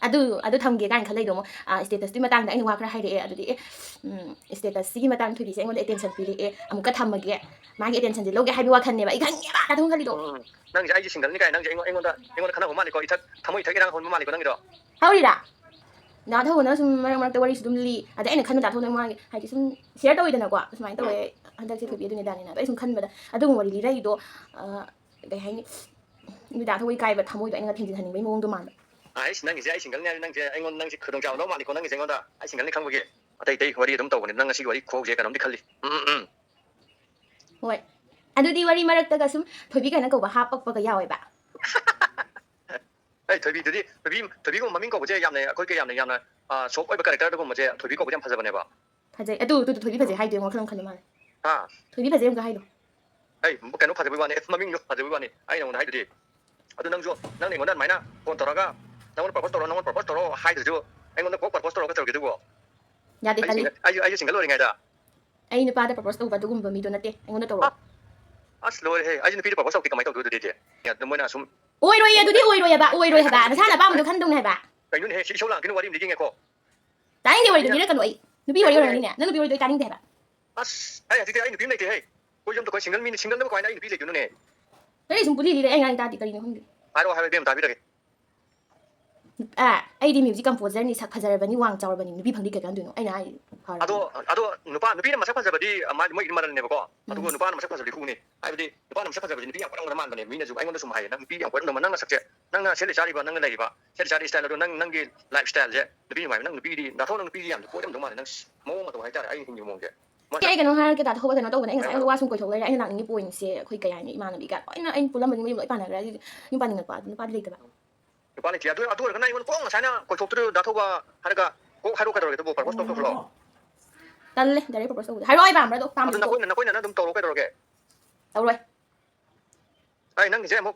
ꯑꯗꯨ ꯑꯗꯨ ꯊꯝꯒꯦ ꯀꯥꯏꯅ ꯈꯜꯂꯛꯏꯗꯣ ꯑꯃꯨꯛ, ꯑ, statusꯇꯨꯒꯤ ꯃꯇꯥꯡꯗ ꯑꯩꯅ ꯋꯥ ꯈꯔ ꯍꯥꯏꯔꯛꯑꯦ꯫ ꯑꯗꯨꯗꯤ ꯑꯦ, ꯎꯝ, statusꯁꯤꯒꯤ ꯃꯇꯥꯡ ꯊꯣꯏꯕꯤꯁꯦ ꯑꯩꯉꯣꯟꯗ attention ꯄꯤꯔꯛꯑꯦ, ꯑꯃꯨꯛꯀ ꯊꯝꯃꯒꯦ, ꯃꯥꯒꯤ attentionꯁꯦ ꯂꯧꯒꯦ ꯍꯥꯏꯕꯒꯤ ꯋꯥꯈꯜꯅꯦꯕ ꯑꯩ ꯈꯪꯉꯦꯕ ꯅꯥꯊꯣꯡ ꯈꯜꯂꯤꯗꯣ꯫ ꯎꯝ, ꯅꯪꯁꯦ ꯑꯩꯒꯤ singleꯅꯤ ꯀꯥꯏꯅ ꯅꯪꯁꯦ ꯑꯩꯉꯣꯟ-, ꯑꯩꯉꯣꯟꯗ, ꯑꯩꯉꯣꯟꯗ ꯈꯟꯅꯕ ꯃꯥꯜꯂꯤꯀꯣ, ꯏꯊꯛ, ꯊꯃꯣꯏ ꯏꯊꯛ ꯏꯔꯥꯡ ꯍꯧꯟꯕ ꯃꯥꯜꯂꯤꯀꯣ ꯅꯪꯒꯤꯗꯣ꯫ ꯍꯧꯔꯤꯔꯥ? ꯗꯥ ꯊꯧꯕꯅ ꯁꯨꯝ ꯃꯔꯛ ꯃꯔꯛꯇ ꯋꯥꯔꯤꯁꯨ ꯑꯗꯨꯝ ꯂꯤ, ꯑꯗ ꯑꯩꯅ ꯈꯟꯕ ꯗꯥ ꯊꯧꯕꯅ ꯃꯥꯒꯤ ꯍꯥꯏꯗꯤ ꯁꯨꯝ share ꯇꯧꯋꯤꯗꯅꯀꯣ, ꯁꯨꯃꯥꯏꯅ ꯇꯧꯋꯦ, ꯍꯟꯗꯛꯁꯦ ꯊꯣꯏꯕꯤ ꯑꯗꯨꯅꯤ ꯑꯗꯥꯅꯤꯅ, ꯑꯗꯣ ꯑꯩ ꯁꯨꯝ ꯈꯟꯕꯗ ꯑꯗꯨꯒꯨꯝꯕ ꯋꯥꯔꯤ ꯂꯤꯔꯛꯏꯗꯣ, ꯑ, ꯀꯩ ꯍꯥꯏꯅꯤ, ꯗꯥ ꯊꯧꯕ ꯏꯀꯥꯏꯕ ꯊꯃꯣꯏꯗꯣ ꯑꯩꯅ ꯊꯦꯡꯖꯤꯟꯍꯟꯅꯤꯡꯕꯩ ꯃꯑꯣꯡꯗꯣ ꯃꯥꯟꯕ꯫ ꯑꯩꯁ, ꯅꯪꯒꯤꯁꯦ ꯑꯩ singleꯅꯤ ꯍꯥꯏꯔꯗꯤ ꯅꯪꯁꯦ ꯑꯩꯉꯣꯟꯗ, ꯅꯪꯁꯦ ꯈꯨꯗꯣꯡ ꯆꯥꯕ ꯂꯧ ꯃꯥꯜꯂꯤꯀꯣ ꯅꯪꯒꯤꯁꯦ ꯑꯩꯉꯣꯟꯗ꯫ ꯑꯩ singleꯅꯤ ꯈꯪꯕꯒꯤ ꯑꯇꯩ ꯑꯇꯩ ꯋꯥꯔꯤ ꯑꯗꯨꯝ ꯇꯧꯕꯅꯤ, ꯅꯪ ꯉꯁꯤꯒꯤ ꯋꯥꯔꯤ ꯈꯨꯍꯧꯁꯦ ꯀꯩꯅꯣꯝꯗꯤ ꯈꯜꯂꯤ꯫ ꯎꯝ, ꯎꯝ, ꯎꯝ꯫ ꯍꯣꯏ, ꯑꯗꯨꯗꯤ ꯋꯥꯔꯤ ꯃꯔꯛꯇꯒ ꯁꯨꯝ ꯊꯣꯏꯕꯤ ꯀꯥꯏꯅ ꯀꯧꯕ ꯍꯥꯞꯄꯛꯄꯒ ꯌꯥꯎꯋꯦꯕ꯫ ꯑꯩ ꯊꯣꯏꯕꯤꯗꯨꯗꯤ, ꯊꯣꯏꯕꯤ, ꯊꯣꯏꯕꯤꯒꯨꯝꯕ ꯃꯃꯤꯡ ꯀꯧꯕꯁꯦ ꯌꯥꯝꯅ, ꯑꯩꯈꯣꯏꯒꯤ ꯌꯥꯝꯅ, ꯌꯥꯝꯅ, ꯑ, soft ꯑꯣꯏꯕ character ꯑꯗꯨꯒꯨꯝꯕꯁꯦ ꯊꯣꯏꯕꯤ ꯀꯧꯕꯁꯦ ꯌꯥꯝ ꯐꯖꯕꯅꯦꯕ꯫ ꯐꯖꯩ꯫ ꯑꯗꯨ, ꯑꯗꯨꯗꯣ ꯊꯣꯏꯕꯤ ꯐꯖꯩ ꯍꯥꯏꯗꯣ ꯌꯦꯡꯉꯣ, ꯋꯥꯈꯜ ꯑꯃ ꯈꯜꯂꯣ ꯃꯥꯜꯂꯦ꯫ ꯍꯥ? ꯊꯣꯏꯕꯤ ꯐꯖꯩ ꯑꯃꯨꯛꯀ ꯍꯥꯏꯗꯣ꯫ ꯑꯩ ꯀꯩꯅꯣ ꯐꯖꯕꯩ ꯋꯥꯅꯤ, ꯃꯃꯤꯡꯗꯣ ꯐꯖꯕꯩ ꯋꯥꯅꯤ꯫ ꯑꯩ ꯅꯉꯣꯟꯗ ꯍꯥꯏꯗꯨꯗꯤ꯫ ꯑꯗꯨ ꯅꯪꯁꯨ, ꯅꯪꯅ ꯑꯩꯉꯣꯟꯗ ꯑꯗꯨꯃꯥꯏꯅ phone ꯇꯧꯔꯒ, "ꯅꯪꯉꯣꯟꯗ propose ꯇꯧꯔꯣ, ꯅꯪꯉꯣꯟꯗ propose ꯇꯧꯔꯣ" ꯍꯥꯏꯗ꯭ꯔꯁꯨ, ꯑꯩꯉꯣꯟꯗ ꯀꯣꯛ propose ꯇꯧꯔꯣ ꯀꯩꯗꯧꯔꯒꯦ ꯑꯗꯨꯕꯣ? ꯌꯥꯗꯦ, ꯑꯩ ꯇꯜꯂꯤ꯫ Single, ꯑꯩ, ꯑꯩꯁꯦ single ꯑꯣꯏꯔꯤꯉꯩꯗ꯫ ꯑꯩ ꯅꯨꯄꯥꯗ propose ꯇꯧꯕ ꯑꯗꯨꯒꯨꯝꯕ ꯃꯤꯗꯣ ꯅꯠꯇꯦ, ꯑꯩꯉꯣꯟꯗ ꯇꯧꯔꯛꯑꯣ꯫ ꯑꯁ, ꯂꯣꯏꯔꯦꯍꯦ꯫ ꯑꯩꯁꯦ ꯅꯨꯄꯤꯗ propose ꯇꯧꯔꯛꯇꯦ ꯀꯃꯥꯏꯅ ꯇꯧꯗꯣꯏ ꯑꯗꯨꯗꯤ? ꯑꯗꯨ ꯃꯣꯏꯅ ꯁꯨꯝ ꯑꯣꯏꯔꯣꯏꯌꯦ, ꯑꯗꯨꯗꯤ ꯑꯣꯏꯔꯣꯏꯌꯦꯕ, ꯑꯣꯏꯔꯣꯏ ꯍꯥꯏꯕ꯫ ꯅꯁꯥꯅ ꯑꯄꯥꯝꯕꯗꯣ ꯈꯟꯗꯧꯅꯦ ꯍꯥꯏꯕ꯫ ꯀꯩꯅꯣꯅꯦꯍꯦ, ꯁꯤ ꯏꯁꯧ ꯂꯥꯡꯉꯛꯀꯅꯨ, ꯋꯥꯔꯤ ꯑꯃ ꯂꯤꯒꯦꯉꯦꯀꯣ꯫ ꯇꯥꯅꯤꯡꯗꯦ, ꯋꯥꯔꯤꯗꯣ ꯂꯤꯔꯛꯀꯅꯨ꯫ ꯑꯩ ꯅꯨꯄꯤ ꯋꯥꯔꯤ ꯑꯣꯏꯔꯝꯒꯅꯤꯅꯦ, ꯅꯪ ꯅꯨꯄꯤ ꯋꯥꯔꯤꯗꯣ ꯑꯩ ꯇꯥꯅꯤꯡꯗꯦ ꯍꯥꯏꯕ꯫ ꯑꯁ, ꯑꯩ ꯍꯧꯖꯤꯛꯇꯤ ꯑꯩ ꯅꯨꯄꯤ ꯑꯃ ꯂꯩꯇꯦꯍꯦ꯫ ꯀꯣꯏ ꯌꯨꯝꯗ ꯀꯣꯏ single ꯃꯤꯅꯤ, single ꯅꯕꯨ ꯀꯃꯥꯏꯅ ꯑꯩ ꯅꯨꯄꯤ ꯂꯩꯗꯣꯏꯅꯣꯅꯦ? ꯅꯪ ꯁꯨꯝ ꯄꯨꯂꯤ ꯂꯤꯔꯦ, ꯑꯩ ꯉꯥꯡ ꯇꯥꯗꯦ, ꯀꯔꯤꯅꯣ ꯈꯪꯗꯦ꯫ ꯍꯥꯏꯔꯛꯑꯣ, ꯍꯥꯏꯔꯛꯑꯣ, ꯏꯕꯦꯝꯃ, ꯇꯥꯕꯤꯔꯒꯦ꯫ ꯑ, ꯑꯩꯗꯤ music composerꯅꯤ, ꯁꯛ ꯐꯖꯔꯕꯅꯤ, ꯋꯥꯡ ꯆꯥꯎꯔꯕꯅꯤ, ꯅꯨꯄꯤ ꯐꯪꯗꯤ ꯀꯩ ꯀꯥꯟꯗꯣꯏꯅꯣ? ꯑꯩꯅ ꯍꯥꯏ ꯐꯔꯕꯅꯤ꯫ ꯑꯗꯣ, ꯑꯗꯣ ꯅꯨꯄꯥ, ꯅꯨꯄꯤꯅ ꯃꯁꯛ ꯐꯖꯕꯗꯤ, ꯑ, ꯃꯥ, ꯃꯣꯏꯒꯤꯗꯤ ꯃꯔꯜꯅꯦꯕꯀꯣ꯫ ꯑꯗꯨꯒ ꯎꯝ꯫ ꯅꯨꯄꯥꯅ ꯃꯁꯛ ꯐꯖꯕꯗꯤ ꯈꯨꯅꯤ꯫ ꯍꯥꯏꯕꯗꯤ ꯅꯨꯄꯥꯅ ꯃꯁꯛ ꯐꯖꯕꯁꯦ ꯅꯨꯄꯤ ꯌꯥꯝ ꯀꯣꯏꯔꯝꯒꯗꯕ ꯃꯥꯟꯕꯅꯦ꯫ ꯃꯤꯅꯁꯨ ꯑꯩꯉꯣꯟꯗ ꯁꯨꯝ ꯍꯥꯏꯌꯦ, "ꯅꯪ ꯅꯨꯄꯤ ꯌꯥꯝ ꯀꯣꯏꯔꯝꯗꯧ ꯃꯥꯟ-, ꯅꯪ ꯅꯁꯛꯁꯦ, ꯅꯪꯅ ꯁꯦꯠꯂꯤ ꯆꯥꯔꯤꯕ, ꯅꯪꯅ ꯂꯩꯔꯤꯕ, ꯁꯦꯠꯂꯤ ꯆꯥꯔꯤ style ꯑꯗꯣ, ꯅꯪ, ꯅꯪꯒꯤ life styleꯁꯦ ꯅꯨꯄꯤ ꯅꯨꯡꯉꯥꯏꯕ, ꯅꯪ ꯅꯨꯄꯤꯗꯤ, ꯗꯥ ꯊꯧꯕ, ꯅꯪ ꯅꯨꯄꯤꯗꯤ ꯌꯥꯝ ꯀꯣꯏꯔꯝꯗꯧ ꯃꯥꯜꯂꯦ, ꯅꯪ ꯃꯑꯣꯡ ꯃꯇꯧ ꯍꯥꯏꯇꯥꯔꯦ, ꯑꯩ ꯍꯤꯡꯉꯤ ꯃꯑꯣꯡꯁꯦ"꯫ ꯑꯦ, ꯑꯩ ꯀꯩꯅꯣꯝ ꯍꯥꯏꯔꯛꯀꯦ, ꯗꯥ ꯊꯧꯕ, ꯀꯩꯅꯣ ꯇꯧꯕꯅꯦ, ꯑꯩ ꯉꯁꯥꯏ ꯑꯩꯉꯣꯟꯗ ꯋꯥ ꯁꯨꯝ ꯀꯣꯏꯊꯣꯛ ꯂꯩꯔꯦ꯫ ꯑꯩꯅ ꯂꯥꯛꯅꯤꯡꯉꯤ pointꯁꯦ ꯑꯩꯈꯣꯏ ꯀꯩ ꯍꯥꯏꯅꯤ, ꯏꯃꯥꯟꯅꯕꯤꯒ ꯂꯣꯏꯅ ꯑꯩꯅ ꯄꯨꯜꯂꯝꯕꯁꯤꯡꯗꯣ ꯌꯨꯝ ꯂꯣꯏ ꯄꯥꯟꯅꯈ꯭ꯔꯦ꯫ ꯑꯗꯨꯗꯤ ꯌꯨꯝ ꯄꯥꯟꯅꯤꯡꯉꯛꯄ, ꯑꯗꯨ ꯅꯨꯄꯥꯗꯤ ꯂꯩꯇꯕ꯫ ꯅꯨꯄꯥ ꯂꯩꯇꯦ꯫ ꯑꯗꯨ, ꯑꯗꯨ ꯑꯣꯏꯔꯒꯅ ꯑꯩꯉꯣꯟꯗ ꯀꯣꯛ ꯉꯁꯥꯏꯅ ꯀꯣꯏꯊꯣꯛꯇ꯭ꯔꯤ, ꯗꯥ ꯊꯧꯕ ꯍꯥꯏꯔꯒ ꯀꯣꯛ ꯍꯥꯏꯔꯛꯑꯣ ꯀꯩꯗꯧꯔꯒꯦ ꯑꯗꯨꯕꯨ? Propose ꯇꯧꯊꯣꯛꯈ꯭ꯔꯣ꯫ ꯇꯜꯂꯦ, direct propose ꯇꯧꯕꯗ꯫ ꯍꯥꯏꯔꯛꯑꯣ, ꯑꯩ ꯄꯥꯝꯕ꯭ꯔꯥ ꯑꯗꯣ? ꯑꯗꯨ ꯄꯥꯝꯕꯁꯨ ꯅꯈꯣꯏꯅ, ꯅꯈꯣꯏꯅ ꯑꯗꯨꯝ ꯇꯧꯔꯣ ꯀꯩꯗꯧꯔꯒꯦ? ꯇꯧꯔꯣꯏ꯫ ꯑꯩ ꯅꯪꯒꯤꯁꯦ ꯑꯃꯨꯛ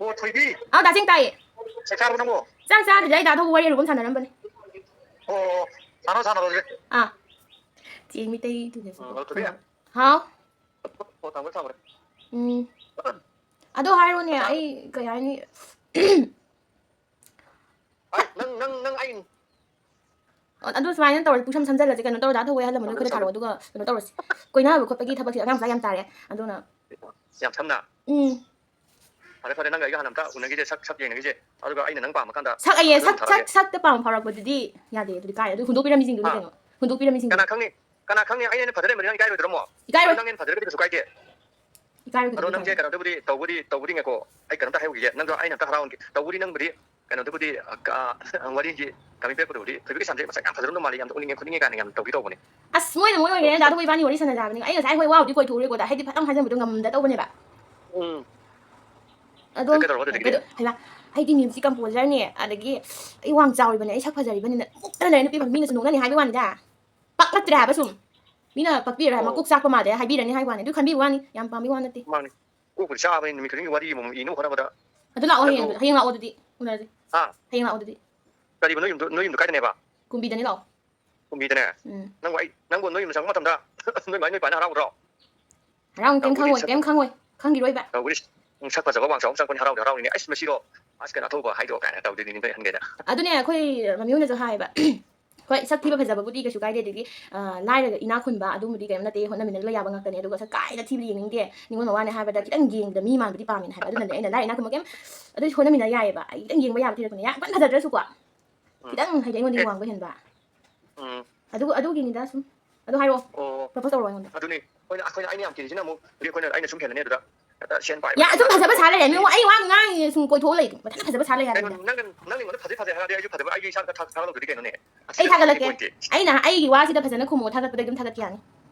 ꯑꯣ, ꯊꯣꯏꯕꯤ꯫ ꯑꯥ, ꯗꯥ ꯆꯤꯡ ꯇꯥꯏꯌꯦ꯫ ꯆꯥꯛ ꯆꯥꯔꯕꯣ ꯅꯪꯕꯣ? ꯆꯥꯛ ꯆꯥꯗ꯭ꯔꯤꯗ, ꯑꯩ ꯗꯥ ꯊꯧꯕ ꯋꯥꯔꯤ ꯑꯔꯨꯕ ꯑꯃ ꯁꯥꯟꯅꯔꯝꯕꯅꯦ꯫ ꯑꯣ, ꯑꯣ, ꯁꯥꯟꯅꯔꯣ, ꯁꯥꯟꯅꯔꯣ ꯑꯗꯨꯗꯤ꯫ ꯑꯥ꯫ ꯆꯦ ꯃꯤꯇꯩꯗꯨꯅꯦꯕ꯫ ꯎꯝ, ꯊꯣꯏꯕꯤ꯫ ꯍꯥꯎ꯫ ꯑꯣ, ꯊꯝꯈ꯭ꯔꯦ, ꯊꯝꯈ꯭ꯔꯦ꯫ ꯎꯝ꯫ ꯑꯗꯣ ꯍꯥꯏꯔꯣꯅꯦ, ꯑꯩ ꯀꯩ ꯍꯥꯏꯅꯤ? ꯑꯩ, ꯅꯪ, ꯅꯪ, ꯅꯪ, ꯑꯩ ꯑꯣ, ꯑꯗꯨ ꯁꯨꯃꯥꯏꯅ ꯇꯧꯔꯁꯤ, ꯄꯨꯡꯁꯝ ꯁꯝꯖꯜꯂꯁꯤ, ꯀꯩꯅꯣ ꯇꯧꯔꯣ, ꯗꯥ ꯊꯧꯕ ꯍꯜꯂꯝꯃꯅꯤ, ꯁꯝꯖꯜꯂꯣ, ꯑꯩꯈꯣꯏꯗ ꯊꯥꯔꯛꯑꯣ, ꯁꯝꯖꯜꯂꯣ꯫ ꯑꯗꯨꯒ ꯀꯩꯅꯣ ꯇꯧꯔꯁꯤ꯫ ꯀꯣꯏꯅꯕ ꯈꯣꯠꯄꯒꯤ ꯊꯕꯛꯁꯦ ꯑꯉꯥꯡ ꯃꯆꯥ ꯌꯥꯝ ꯇꯥꯔꯦ, ꯑꯗꯨꯅ꯫ ꯌꯥꯝ ꯁꯝꯅ? ꯎꯝ꯫ ꯐꯔꯦ, ꯐꯔꯦ, ꯅꯪꯒ ꯑꯩꯒ ꯍꯥꯟꯅ ꯑꯝꯇ ꯎꯅꯈꯤꯁꯦ, ꯁꯛ, ꯁꯛ ꯌꯦꯡꯅꯈꯤꯁꯦ, ꯑꯗꯨꯒ ꯑꯩꯅ ꯅꯪ ꯄꯥꯝꯃꯀꯥꯟꯗ ꯁꯛ ꯑꯌꯦ-, ꯑꯗꯨꯝ ꯁꯛ, ꯁꯛ, ꯊꯥꯔꯛꯑꯒꯦ꯫ ꯁꯛꯇ ꯄꯥꯝꯕ ꯐꯥꯎꯔꯛꯄꯗꯨꯗꯤ ꯌꯥꯗꯦ, ꯑꯗꯨꯗꯤ ꯀꯥꯏ, ꯑꯗꯨ ꯍꯨꯟꯗꯣꯛꯄꯤꯔꯝꯃꯤꯁꯤꯡꯗꯨꯗꯤ ꯍꯥ? ꯀꯩꯅꯣ? ꯍꯨꯟꯗꯣꯛꯄꯤꯔꯝꯃꯤꯁꯤꯡꯗꯨ꯫ ꯀꯅꯥ ꯈꯪꯅꯤ? ꯀꯅꯥ ꯈꯪꯅꯤ? ꯑꯩꯅ ꯐꯖꯅ ꯂꯩꯕꯗꯤ ꯅꯪ ꯏꯀꯥꯏꯔꯣꯏꯗ꯭ꯔꯣ ꯑꯃꯨꯛ? ꯏꯀꯥꯏꯔꯣꯏ꯫ ꯅꯪ ꯍꯦꯟꯅ ꯐꯖꯔꯒꯗꯤ ꯀꯩꯁꯨ ꯀꯥꯏꯗꯦ꯫ ꯏꯀꯥꯏꯔꯣꯏ, ꯑꯗꯣ ꯀꯩꯗꯧꯕꯩ ꯅꯪꯁꯦ ꯏꯀꯥꯏꯔꯣꯏ? ꯀꯩꯅꯣꯗꯕꯨꯗꯤ ꯇꯧꯕꯨꯗꯤ, ꯇꯧꯕꯨꯗꯤ ꯉꯥꯏꯀꯣ, ꯑꯩ ꯀꯩꯅꯣꯝꯇ ꯍꯥꯏꯍꯧꯈꯤꯒꯦ, ꯅꯪꯗꯣ ꯑꯩꯅ ꯑꯝꯇ ꯍꯔꯥꯎꯍꯟꯒꯦ꯫ ꯇꯧꯕꯨꯗꯤ ꯅꯪꯕꯨꯗꯤ, ꯑ, ꯀ-, ꯋꯥꯔꯤꯒꯤ ꯀꯃꯤ ꯄꯤꯔꯛꯄꯗꯨꯕꯨꯗꯤ, ꯊꯣꯏꯕꯤꯒꯤ ꯁꯝꯁꯦ ꯃꯁꯛ ꯌꯥꯝ ꯐꯖꯔꯝꯗꯧ ꯃꯥꯜꯂꯤ, ꯌꯥꯝ ꯎꯅꯤꯡꯉꯦ ꯈꯣꯠꯅꯤꯡꯉꯦ ꯀꯥꯏꯅ ꯌꯥꯝ ꯇꯧꯕꯤ ꯇꯧꯕꯅꯦ꯫ ꯑꯁ, ꯃꯣꯏꯅ ꯃꯣꯏ ꯑꯣꯏꯒꯦꯔꯥ, ꯗꯥ ꯊꯧꯕ ꯏꯕꯥꯅꯤ ꯋꯥꯔꯤ ꯁꯥꯟꯅꯖꯕꯅꯤ꯫ ꯑꯩ ꯉꯁꯥꯏ ꯍꯣꯏ ꯋꯥꯕꯨꯗꯤ ꯀꯣꯏꯊꯣꯛꯎꯔꯦꯀꯣ, ꯗꯥ, ꯍꯥꯏꯗꯤ ꯐꯖꯅ ꯍꯥꯏꯖꯟꯕꯗꯣ ꯉꯝꯗ ꯇꯧꯕꯅꯦꯕ꯫ ꯎꯝ꯫ ꯑꯗꯣ ꯑꯗꯨ ꯀꯩꯗꯧꯔꯕ ꯑꯗꯨꯗꯒꯤꯗꯤ? ꯀꯩꯗꯧ-, ꯍꯩꯃꯥ, ꯑꯩꯗꯤ music composerꯅꯦ, ꯑꯗꯒꯤ ꯑꯩ ꯋꯥꯡ ꯆꯥꯎꯔꯤꯕꯅꯦ, ꯑꯩ ꯁꯛ ꯐꯖꯔꯤꯕꯅꯤꯅ ꯃꯨꯛꯇꯅ ꯂꯩꯔꯦ, ꯅꯨꯄꯤ ꯃꯤꯅꯁꯨ ꯅꯣꯛꯅꯅꯤ ꯍꯥꯏꯕꯩ ꯋꯥꯅꯤꯗ꯫ ꯄꯛꯂꯛꯇ꯭ꯔꯦ ꯍꯥꯏꯕ ꯁꯨꯝ꯫ ꯃꯤꯅ ꯄꯛꯄꯤꯔꯣꯏ ꯍꯥꯏꯕ, ꯑꯣ꯫ ꯃꯀꯣꯛ ꯆꯥꯛꯄ ꯃꯥꯜꯂꯦ ꯍꯥꯏꯕꯤꯔꯅꯤ ꯍꯥꯏꯕ ꯋꯥꯅꯤ, ꯑꯗꯨ ꯈꯟꯕꯤꯕ ꯋꯥꯅꯤ, ꯌꯥꯝ ꯄꯥꯝꯕꯤ ꯋꯥ ꯅꯠꯇꯦ꯫ ꯃꯥꯅꯤ꯫ ꯀꯣꯛꯄꯨꯗꯤ ꯆꯥꯕꯅꯤ, ꯅꯨꯃꯤꯠ ꯈꯨꯗꯤꯡꯒꯤ ꯋꯥꯔꯤ ꯑꯃꯃꯝ ꯏꯅꯕ ꯍꯣꯠꯅꯕꯗ꯫ ꯑꯗꯨ ꯂꯥꯛꯑꯣ ꯍꯌꯦꯡ, ꯅꯪꯕꯨ ꯍꯌꯦꯡ ꯂꯥꯛꯑꯣ ꯑꯗꯨꯗꯤ, ꯎꯅꯔꯁꯦ꯫ ꯍꯥ? ꯍꯌꯦꯡ ꯂꯥꯛꯑꯣ ꯑꯗꯨꯗꯤ꯫ ꯀꯔꯤꯕ ꯅꯣꯏ ꯌꯨꯝꯗꯣ, ꯅꯣꯏ ꯌꯨꯝꯗꯣ ꯀꯥꯏꯗꯅꯦꯕ? ꯀꯨꯝꯕꯤꯗꯅꯤ ꯂꯥꯛꯑꯣ꯫ ꯀꯨꯝꯕꯤꯗꯅꯦ? ꯎꯝ꯫ ꯅꯪꯕꯨ ꯑꯩ, ꯅꯪꯕꯨ ꯅꯣꯏ ꯌꯨꯝꯗ ꯆꯪꯕ ꯃꯇꯝꯗ ꯅꯣꯏ ꯃꯥ ꯅꯣꯏ ꯄꯥꯅ ꯍꯔꯥꯎꯗ꯭ꯔꯣ? ꯍꯔꯥꯎ, ꯀꯩꯝ ꯇꯧꯕꯨꯗꯤ ꯈꯪꯉꯣꯏ, ꯁꯛ ꯀꯩꯝ ꯈꯪꯉꯣꯏ, ꯈꯪꯈꯤꯔꯣꯏꯕ꯫ ꯇꯧꯕꯨꯗꯤ ꯅꯪ ꯁꯛ ꯐꯖꯕ ꯋꯥꯡ ꯆꯥꯎꯕ ꯆꯪꯉꯛꯄꯅꯤ, ꯍꯔꯥꯎꯗꯤ ꯍꯔꯥꯎꯅꯤꯡꯉꯦ꯫ "ꯑꯁ, ꯃꯁꯤꯔꯣ? ꯑꯁ, ꯀꯩꯅꯣ ꯑꯊꯧꯕ ꯍꯥꯏꯗꯣ?" ꯀꯥꯏꯅ ꯇꯧꯗꯣꯏꯅꯤ ꯅꯣꯏ ꯑꯍꯟꯈꯩꯅ꯫ ꯑꯗꯨꯅꯦ, ꯑꯩꯈꯣꯏ ꯃꯃꯤ ꯍꯣꯏꯅꯁꯨ ꯍꯥꯏꯌꯦꯕ꯫ ꯍꯣꯏ, ꯁꯛ ꯊꯤꯕ ꯐꯖꯕꯕꯨꯗꯤ ꯀꯩꯁꯨ ꯀꯥꯏꯗꯦ, ꯑꯗꯒꯤ, ꯑ, ꯂꯥꯏꯔꯒ ꯏꯅꯥꯛ ꯈꯨꯟꯕ ꯑꯗꯨꯝꯕꯗꯤ ꯀꯩꯝ ꯅꯠꯇꯦ, ꯍꯣꯠꯅꯃꯤꯟꯅꯔꯒ ꯌꯥꯕ ꯉꯥꯛꯇꯅꯦ꯫ ꯑꯗꯨꯒ ꯁꯛ ꯀꯥꯏꯗ ꯊꯤꯕ ꯌꯦꯡꯅꯤꯡꯗꯦ, ꯅꯤꯉꯣꯜ ꯃꯋꯥꯅꯦ ꯍꯥꯏꯕꯗ ꯈꯤꯇꯪ ꯌꯦꯡꯕꯗ ꯃꯤ ꯃꯥꯟꯕꯗꯤ ꯄꯥꯝꯃꯤꯅ ꯍꯥꯏꯕ꯫ ꯑꯗꯨꯅꯅꯦ ꯑꯩꯅ ꯂꯥꯏꯔ ꯏꯅꯥꯛ ꯈꯨꯟꯕ ꯀꯩꯝ, ꯑꯗꯨ ꯍꯣꯠꯅꯃꯤꯟꯅ ꯌꯥꯏꯌꯦꯕ꯫ ꯑꯩ ꯈꯤꯇꯪ ꯌꯦꯡꯕ ꯌꯥꯕ ꯊꯤꯔꯛꯄꯅꯦ, ꯌꯥꯝ ꯀꯟꯅ ꯐꯖꯗ꯭ꯔꯁꯨꯀꯣ꯫ ꯎꯝ꯫ ꯈꯤꯇꯪ ꯍꯥꯏꯗꯤ ꯑꯩꯉꯣꯟꯗꯒꯤ ꯑꯦ꯫ ꯋꯥꯡꯕ ꯍꯦꯟꯕ꯫ ꯎꯝ꯫ ꯑꯗꯨ, ꯑꯗꯨꯒꯤꯅꯤꯗ ꯁꯨꯝ꯫ ꯑꯗꯨ ꯍꯥꯏꯔꯛꯑꯣ꯫ ꯑꯣ꯫ Propose ꯇꯧꯔꯣ ꯑꯩꯉꯣꯟꯗ꯫ ꯑꯗꯨꯅꯤ꯫ ꯑꯩꯈꯣꯏꯅ, ꯑꯩꯈꯣꯏꯅ, ꯑꯩꯅ ꯌꯥꯝ ꯀꯤꯔꯤꯁꯤꯅ ꯑꯃꯨꯛ, ꯍꯧꯖꯤꯛ ꯑꯩꯈꯣꯏꯅ, ꯑꯩꯅ ꯁꯨꯝ ꯍꯦꯜꯂꯅꯤ ꯑꯗꯨꯗ꯫ ꯍꯦꯛꯇ ꯁꯦꯟ ꯄꯥꯏꯕ ꯌꯥ, ꯑꯗꯨꯝ ꯐꯖꯕ ꯁꯥ ꯂꯩꯔꯦ꯫ ꯃꯤ, ꯑꯩ ꯋꯥ ꯉꯥꯡꯉꯤꯁꯦ ꯁꯨꯝ ꯀꯣꯏꯊꯣꯛꯑ ꯂꯩ꯫ ꯃꯊꯟꯇ ꯐꯖꯕ ꯁꯥ ꯂꯩ ꯀꯩꯅꯣ, ꯍꯥꯏꯕꯅꯤꯗ꯫ ꯅꯪꯅ, ꯅꯪꯅ ꯑꯩꯉꯣꯟꯗ ꯐꯖꯩ ꯐꯖꯩ ꯍꯥꯏꯔꯗꯤ ꯑꯩꯁꯨ ꯐꯖꯕ, ꯑꯩꯁꯨ ꯏꯁꯥꯗ ꯊꯥ-, ꯊꯥꯒꯠꯂꯛꯇ꯭ꯔꯗꯤ ꯀꯩꯅꯣꯅꯦ? ꯑꯁ, ꯑꯩ ꯊꯥꯒꯠꯂꯛꯀꯦ꯫ Point꯫ ꯑꯩꯅ, ꯑꯩꯒꯤ ꯋꯥꯁꯤꯗ ꯐꯖꯅ ꯈꯨꯝꯃꯣ, ꯊꯥꯒꯠꯄꯗ ꯑꯗꯨꯝ ꯊꯥꯒꯠꯀꯦ ꯌꯥꯅꯤ꯫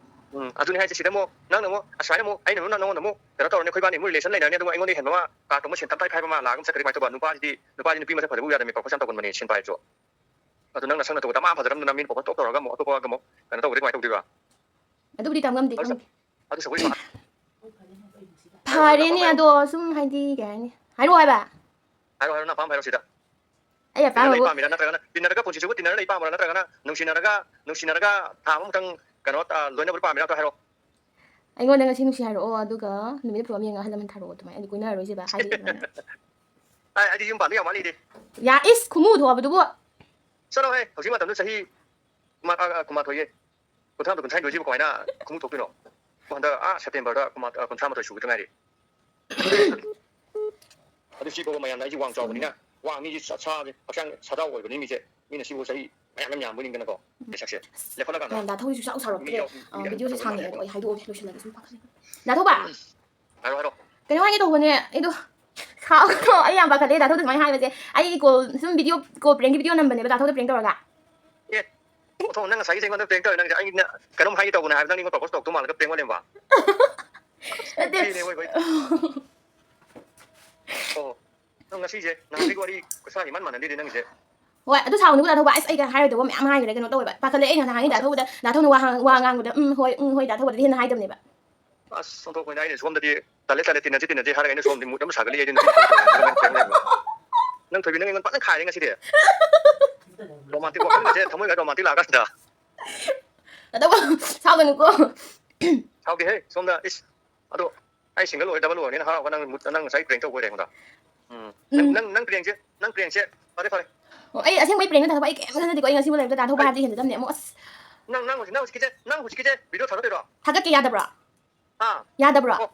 ꯎꯝ, ꯑꯗꯨꯅꯤ ꯍꯥꯏꯁꯦ꯫ ꯁꯤꯗ ꯑꯃꯨꯛ, ꯅꯪꯅ ꯑꯃꯨꯛ, ꯑꯁꯨꯃꯥꯏꯅ ꯑꯃꯨꯛ, ꯑꯩꯅ ꯑꯃꯨꯛ ꯅꯪꯉꯣꯟꯗ ꯑꯃꯨꯛ ꯀꯩꯅꯣ ꯇꯧꯔꯅꯤ, ꯑꯩꯈꯣꯏ ꯏꯕꯥꯅꯤ ꯑꯃꯨꯛ relation ꯂꯩꯅꯔꯅꯤ, ꯑꯗꯨꯒ ꯑꯩꯉꯣꯟꯗ ꯍꯦꯟꯕ ꯑꯃ ꯀꯥꯔꯇꯨꯟ ꯑꯃ ꯁꯦꯟ ꯇꯞꯇꯥꯏ ꯈꯥꯏꯕ ꯑꯃ ꯂꯥꯛꯑꯒ ꯑꯃꯨꯛ ꯆꯠꯈ꯭ꯔꯗꯤ ꯀꯃꯥꯏꯅ ꯇꯧꯕ? ꯅꯨꯄꯥꯁꯤꯗꯤ, ꯅꯨꯄꯥꯁꯤ ꯅꯨꯄꯤ ꯃꯁꯛ ꯐꯖꯕ ꯎ ꯌꯥꯗꯕꯅꯤ, propose ꯌꯥꯝ ꯇꯧꯒꯟꯕꯅꯦ, ꯁꯦꯟ ꯄꯥꯏꯔꯁꯨ꯫ ꯑꯗꯨ ꯅꯪ ꯅꯁꯛ ꯅꯇꯧ ꯗꯃꯥ ꯐꯖꯔꯝꯗꯅ ꯃꯤꯅ propose ꯇꯣꯛ ꯇꯧꯔꯒ ꯑꯃꯨꯛ ꯑꯇꯣꯞꯄꯒ ꯑꯃꯨꯛ ꯀꯩꯅꯣ ꯇꯧꯒ꯭ꯔꯗꯤ ꯀꯃꯥꯏꯅ ꯇꯧꯗꯣꯏꯕ? ꯑꯗꯨꯕꯨꯗꯤ ꯇꯝ ꯉꯝꯗꯦ, ꯑꯗꯨ ꯈꯪꯗꯦ꯫ ꯑꯗꯨ ꯁꯒꯣꯏ ꯁꯥ-, ꯐꯔꯦꯅꯦ, ꯍꯥꯏꯔꯣ, ꯍꯥꯏꯔꯣ꯫ ꯑꯗꯣ ꯁꯨꯝ ꯍꯥꯏꯗꯤ ꯀꯩ ꯍꯥꯏꯅꯤ? ꯍꯥꯏꯔꯛꯑꯣ ꯍꯥꯏꯕ꯫ ꯍꯥꯏꯔꯣ, ꯍꯥꯏꯔꯣ, ꯅꯪ ꯑꯄꯥꯝꯕ ꯍꯥꯏꯔꯣ ꯁꯤꯗ꯫ ꯑꯩ ꯇꯤꯟꯅꯔ ꯂꯩ ꯑꯄꯥꯝꯕꯕꯨ ꯄꯥꯝꯃꯤꯔꯥ, ꯅꯠꯇ꯭ꯔꯒꯅ ꯇꯤꯟꯅꯔꯒ ꯄꯨꯟꯁꯤ ꯆꯨꯞꯄ ꯇꯤꯟꯅꯔ ꯂꯩ ꯄꯥꯝꯕ꯭ꯔꯥ, ꯅꯠꯇ꯭ꯔꯒꯅ ꯅꯨꯡꯁꯤꯅꯔꯒ, ꯅꯨꯡꯁꯤꯅꯔꯒ ꯊꯥ ꯑꯃꯃꯨꯛꯇꯪ ꯀꯩꯅꯣ, ꯑ, ꯂꯣꯏꯅꯕꯗꯣ ꯄꯥꯝꯃꯤꯔꯥ? ꯑꯝꯇ ꯍꯥꯏꯔꯣ꯫ ꯑꯩꯉꯣꯟꯗ ꯉꯁꯤ ꯅꯨꯡꯁꯤ ꯍꯥꯏꯔꯛꯑꯣ, ꯑꯗꯨꯒ ꯅꯨꯃꯤꯠ ꯑꯐꯕ ꯑꯃ ꯌꯦꯡꯉꯒ ꯑꯍꯜ ꯂꯃꯟ ꯊꯥꯔꯛꯑꯣ, ꯑꯗꯨꯃꯥꯏꯅ꯫ ꯑꯩꯗꯤ ꯀꯣꯏꯅꯔꯔꯣꯏꯁꯦꯕ, ꯍꯥꯏꯗꯤ ꯑꯗꯨꯃꯥꯏꯅ꯫ ꯑꯩ, ꯑꯩꯗꯤ ꯌꯨꯝ ꯄꯥꯟꯕ ꯌꯥꯝ ꯋꯥꯠꯂꯤꯗꯤ꯫ ꯌꯥ, ꯏꯁ, ꯈꯨꯃꯨ ꯊꯣꯛꯑꯕꯗꯨꯕꯨ꯫ ꯆꯠꯂꯣꯍꯦ, ꯍꯧꯖꯤꯛ ꯃꯇꯝꯗ ꯆꯍꯤ ꯀꯨꯟꯃꯥ-, ꯑ, ꯑ, ꯀꯨꯟꯃꯥꯊꯣꯏꯌꯦ꯫ ꯀꯨꯟꯊ꯭ꯔꯥ ꯃꯥꯊꯣꯏ, ꯀꯨꯟꯊ꯭ꯔꯥ ꯍꯨꯝꯗꯣꯏꯁꯤꯕꯨ ꯀꯃꯥꯏꯅ ꯈꯨꯃꯨ ꯊꯣꯛꯇꯣꯏꯅꯣ? ꯍꯟꯗꯛ, ꯑꯥ, September ꯗ ꯀꯨꯟꯃꯥ-, ꯑ, ꯀꯨꯟꯊ꯭ꯔꯥ ꯃꯥꯊꯣꯏ ꯁꯨꯒꯗ ꯉꯥꯏꯔꯤ꯫ ꯑꯗꯨ ꯁꯤ ꯐꯥꯎꯕ ꯃꯌꯥꯝꯅ ꯑꯩꯁꯦ ꯋꯥꯡ ꯆꯥꯎꯕꯅꯤꯅ, ꯋꯥꯡ ꯃꯤꯁꯦ ꯁꯥ-, ꯁꯥꯁꯦ ꯍꯛꯆꯥꯡ ꯁꯥꯗꯥꯎ ꯑꯣꯏꯕꯅꯤ ꯃꯤꯁꯦ꯫ ꯃꯤꯅ ꯁꯤꯕꯨ ꯆꯍꯤ ꯃꯌꯥꯝ ꯌꯥꯝ ꯌꯥꯝꯕꯣꯏ ꯅꯤꯡꯗꯅꯀꯣ, ꯃꯁꯛꯁꯦ ꯂꯦꯞꯈꯠꯂꯀꯥꯟꯗ ꯃꯌꯥꯝ ꯗꯥ ꯊꯧꯔꯤꯁꯨ ꯁꯨꯡꯁꯥꯎ ꯁꯥꯎꯔꯛꯇ꯭ꯔꯦ꯫ ꯃꯤ ꯌꯥꯎ-, ꯑ, ꯃꯤ ꯌꯥꯎ-, video ꯁꯦ ꯌꯥꯎ-, ꯁꯥꯡꯉꯦ, ꯑꯗꯣ ꯑꯩ ꯍꯥꯏꯗꯣꯛꯑꯒꯦ, ꯂꯣꯏꯁꯤꯜꯂꯒꯦ, ꯁꯨꯝ ꯄꯥꯈꯠꯂꯦ꯫ ꯗꯥ ꯊꯧꯕ! ꯎꯝ꯫ ꯍꯥꯏꯔꯣ, ꯍꯥꯏꯔꯣ꯫ ꯀꯩꯅꯣ ꯍꯥꯏꯒꯦ ꯇꯧꯕꯅꯦ, ꯑꯩꯗꯣ ꯁꯥꯎꯒꯅꯣ, ꯑꯩ ꯌꯥꯝ ꯄꯥꯈꯠꯂꯦ ꯗꯥ ꯊꯧꯗ ꯁꯨꯃꯥꯏꯅ ꯍꯥꯏꯕꯁꯦ꯫ ꯑꯩ call, ꯁꯨꯝ video, call prank ꯒꯤ video ꯅꯝꯕꯅꯦꯕ, ꯗꯥ ꯊꯧꯗ prank ꯇꯧꯔꯒ꯫ ꯑꯦ, ꯑꯣꯟꯊꯣꯛ, ꯅꯪ ꯉꯁꯥꯏꯒꯤꯁꯦ ꯑꯩꯉꯣꯟꯗ prank ꯇꯧꯔꯦ ꯅꯪꯁꯦ꯫ ꯑꯩꯅ ꯀꯩꯅꯣꯝ ꯍꯥꯏꯒꯦ ꯇꯧꯕꯅꯦ ꯍꯥꯏꯕ, ꯅꯪ ꯑꯩꯉꯣꯟꯗ propose ꯇꯧꯔꯛꯇꯧ ꯃꯥꯜꯂꯒ prank ꯑꯣꯜꯂꯦꯕ꯫ ꯅꯠꯇꯦ꯫ ꯄꯤꯅꯦ ꯑꯣꯏꯕ꯫ ꯑꯣ, ꯅꯪ ꯉꯁꯤꯁꯦ ꯅꯍꯥꯟꯗꯒꯤ ꯋꯥꯔꯤ ꯈꯨꯁꯥ ꯏꯃꯥꯟ ꯃꯥꯟꯅꯗꯦꯅꯦ ꯅꯪꯒꯤꯁꯦ꯫ ꯍꯣꯏ, ꯑꯗꯨ ꯁꯥꯎꯅꯨꯀꯣ ꯗꯥ ꯊꯧꯕ꯫ ꯑꯁ, ꯑꯩꯒ ꯍꯥꯏꯔꯣꯏꯗꯕ ꯃꯌꯥꯝ ꯍꯥꯏꯈ꯭ꯔꯦ, ꯀꯩꯅꯣ ꯇꯧꯋꯦꯕ, ꯄꯥꯈꯠꯂꯦ꯫ ꯑꯩ ꯉꯁꯥꯏ ꯍꯥꯏꯅꯤ ꯗꯥ ꯑꯁ꯫ ꯊꯧꯕꯗ, ꯗꯥ ꯊꯧꯅ ꯋꯥ ꯍꯥꯡ-, ꯋꯥ ꯉꯥꯡꯕꯗ, "ꯎꯝ, ꯍꯣꯏ, ꯎꯝ, ꯍꯣꯏ, ꯗꯥ ꯊꯧꯕꯗꯗꯤ" ꯍꯦꯟꯅ ꯍꯥꯏꯗꯕꯅꯦꯕ꯫ ꯑꯁ, ꯑꯣꯟꯊꯣꯛꯄꯅꯤꯗ, ꯑꯩꯅ ꯁꯣꯝꯗꯗꯤ "ꯇꯜꯂꯦ, ꯇꯜꯂꯦ, ꯇꯤꯟꯅꯁꯤ, ꯇꯤꯟꯅꯁꯤ" ꯍꯥꯏꯔꯒ ꯑꯩꯅ ꯁꯣꯝꯗꯤ mood ꯑꯃ ꯁꯥꯒꯠꯂꯤ, ꯑꯩꯗꯤ ꯅꯨꯄꯤ ꯅꯪ ꯄ꯭ꯔꯦꯡ ꯂꯩꯕ꯫ ꯅꯪ ꯊꯣꯏꯕꯤ, ꯅꯪ ꯑꯩꯉꯣꯟꯗ ꯐꯖꯅ ꯈꯥꯏꯔꯦ ꯉꯁꯤꯗꯤ꯫ Romantic ꯋꯥꯈꯜꯒꯁꯦ ꯊꯃꯣꯏꯒ romantic ꯂꯥꯛꯑꯀꯥꯟꯁꯤꯗ꯫ ꯑꯗꯨꯕꯨ ꯁꯥꯎꯒꯅꯨꯀꯣ꯫ ꯁꯥꯎꯗꯦꯍꯦ, ꯁꯣꯝꯗ, ꯏꯁ, ꯑꯗꯣ ꯑꯩ single ꯑꯣꯏ, double ꯑꯣꯏꯔꯅꯤꯅ ꯍꯔꯥꯎꯔꯒ ꯅꯪ mood, ꯅꯪ ꯉꯁꯥꯏ prank ꯇꯧꯕ ꯑꯣꯏꯔꯦ ꯑꯩꯉꯣꯟꯗ꯫ ꯎꯝ꯫ ꯅꯪ, ꯎꯝ꯫ ꯅꯪ, ꯅꯪ prankꯁꯦ, ꯅꯪ prankꯁꯦ, ꯐꯔꯦ, ꯐꯔꯦ꯫ ꯑꯣ, ꯑꯩ ꯑꯁꯦꯡꯕꯩ prank ꯅꯠꯇꯕ, ꯑꯩ ꯀꯩꯝ ꯈꯟꯅꯗꯦꯀꯣ, ꯑꯩ ꯉꯁꯤꯕꯨ ꯂꯩꯔꯝꯗ ꯗꯥ ꯊꯧꯕ ꯑꯩ ꯍꯥꯏꯕꯗꯤ ꯍꯦꯟꯖꯗꯕꯅꯦ ꯑꯃꯨꯛ, ꯑꯁ꯫ ꯅꯪ, ꯅꯪ ꯍꯧꯖꯤꯛ, ꯅꯪ ꯍꯧꯖꯤꯛꯀꯤꯁꯦ, ꯅꯪ ꯍꯧꯖꯤꯛꯀꯤꯁꯦ video ꯊꯥꯒꯠꯇꯣꯏꯔꯣ? ꯊꯥꯒꯠꯀꯦ ꯌꯥꯗꯕ꯭ꯔꯣ? ꯍꯥ? ꯌꯥꯗꯕ꯭ꯔꯣ? ꯑꯣ꯫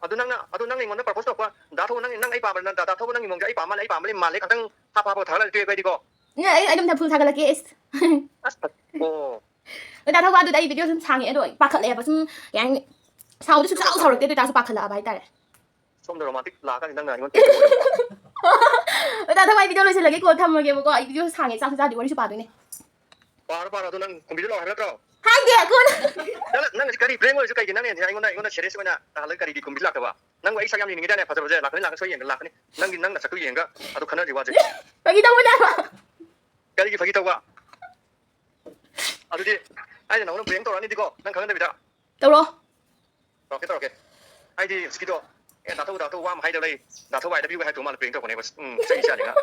ꯑꯗꯨ ꯅꯪꯅ, ꯑꯗꯨ ꯅꯪꯅ ꯑꯩꯉꯣꯟꯗ propose ꯇꯧꯔꯛꯄ, ꯗꯥ ꯊꯧꯕ, ꯅꯪ, ꯅꯪ ꯑꯩ ꯄꯥꯝꯕ, ꯅꯪ, ꯗꯥ, ꯗꯥ ꯊꯧꯕ, ꯅꯪꯒꯤ ꯃꯑꯣꯡꯁꯦ ꯑꯩ ꯄꯥꯝꯕ ꯃꯥꯜꯂꯦ, ꯑꯩ ꯄꯥꯝꯕ ꯃꯥꯜꯂꯦ ꯉꯥꯛꯇꯪ ꯍꯥꯞ ꯍꯥꯞꯄꯒ ꯊꯥꯒꯠꯂꯒ ꯇꯣꯛꯑꯦꯀꯣ ꯑꯩꯗꯤꯀꯣ꯫ ꯑꯩ ꯑꯗꯨꯝ ꯐꯨꯜ ꯊꯥꯒꯠꯂꯛꯀꯦ, ꯏꯁ꯫ ꯑꯁ, ꯑꯣ꯫ ꯑꯣꯖꯥ ꯊꯧꯕ ꯑꯗꯨꯗ ꯑꯩ ꯚꯤꯗꯤꯑꯣ ꯁꯨꯝ ꯁꯥꯡꯉꯦ, ꯑꯗꯣ ꯄꯥꯈꯠꯂꯛꯑꯦꯕ꯫ ꯁꯨꯝ ꯀꯩ ꯍꯥꯏꯅꯤ, ꯁꯥꯎꯗꯤ ꯁꯨꯡꯁꯥꯎ ꯁꯥꯎꯔꯛꯇꯦ, ꯑꯗꯨ ꯑꯣꯏꯇꯥꯔꯁꯨ ꯄꯥꯈꯠꯂꯛꯑꯕ ꯍꯥꯏꯇꯥꯔꯦ꯫ ꯁꯣꯝꯗ ꯔꯣꯃꯥꯟꯇꯤꯛ ꯂꯥꯛꯑꯀꯥꯟꯗ ꯅꯪꯅ ꯑꯩꯉꯣꯟꯗ ꯑꯣꯖꯥ ꯊꯧꯕ, ꯑꯩ ꯚꯤꯗꯤꯑꯣ ꯂꯣꯏꯁꯤꯜꯂꯒꯦꯀꯣ, ꯊꯝꯃꯒꯦꯕꯀꯣ꯫ ꯑꯩ ꯚꯤꯗꯤꯑꯣ ꯁꯥꯡꯉꯦ, ꯆꯥꯛꯁꯨ ꯆꯥꯗ꯭ꯔꯤ, ꯋꯥꯔꯤꯁꯨ ꯄꯥꯗꯣꯏꯅꯦ꯫ ꯄꯥꯔꯣ, ꯄꯥꯔꯣ, ꯑꯗꯨ ꯅꯪ ꯀꯨꯝꯕꯤꯗ ꯂꯥꯛꯑꯣ ꯍꯥꯏꯕ ꯅꯠꯇ꯭ꯔꯣ? ꯍꯥꯏꯗꯦ, ꯀꯣꯟꯅ꯫ ꯅꯪ, ꯅꯪ ꯀꯔꯤ prank ꯑꯣꯏꯔꯁꯨ ꯀꯩꯒꯤ ꯅꯪꯅ ꯑꯩꯉꯣꯟꯗ, ꯑꯩꯉꯣꯟꯗ serious ꯑꯣꯏꯅ ꯇꯥꯍꯜꯂꯒ ꯀꯔꯤꯒꯤ ꯀꯨꯝꯕꯤꯗ ꯂꯥꯛꯇꯕ? ꯅꯪꯕꯨ ꯑꯩ ꯁꯛ ꯌꯥꯝ ꯌꯦꯡꯅꯤꯡꯉꯤꯗꯥꯏꯅꯦ? ꯐꯖꯕꯁꯦ ꯂꯥꯛꯀꯅꯤ, ꯂꯥꯛꯀꯅꯤ, ꯁꯣꯏ ꯌꯦꯡꯒ ꯂꯥꯛꯀꯅꯤ꯫ ꯅꯪꯒꯤ, ꯅꯪ ꯅꯁꯛꯇꯨ ꯌꯦꯡꯉꯒ ꯑꯗꯨ ꯈꯟꯅꯔꯁꯤ ꯋꯥꯁꯦ꯫ ꯐꯥꯒꯤ ꯇꯧꯕꯅꯦ ꯍꯥꯏꯕ꯫ ꯀꯔꯤꯒꯤ ꯐꯥꯒꯤ ꯇꯧꯕ? ꯑꯗꯨꯗꯤ ꯑꯩꯅ ꯅꯉꯣꯟꯗ prank ꯇꯧꯔꯛꯑꯅꯤꯗꯤꯀꯣ, ꯅꯪ ꯈꯪꯍꯟꯗꯕꯤꯗ꯫ ꯇꯧꯔꯣ꯫ ꯇꯧꯔꯛꯀꯦ, ꯇꯧꯔꯛꯀꯦ꯫ ꯑꯩꯗꯤ ꯍꯧꯖꯤꯛꯀꯤꯗꯣ, ꯑꯦ, ꯗꯥꯊꯧ, ꯗꯥꯊꯧ, ꯋꯥ ꯑꯃ ꯍꯥꯏꯗꯕ ꯂꯩ, ꯗꯥꯊꯧ ꯋꯥꯏꯗ ꯄꯤꯌꯨ ꯍꯥꯏ ꯇꯧ ꯃꯥꯜꯂꯦ, prank ꯇꯧꯔꯛꯄꯅꯦꯕ꯫ ꯎꯝ, ꯆꯩ ꯆꯥꯅꯤ ꯅꯪ꯫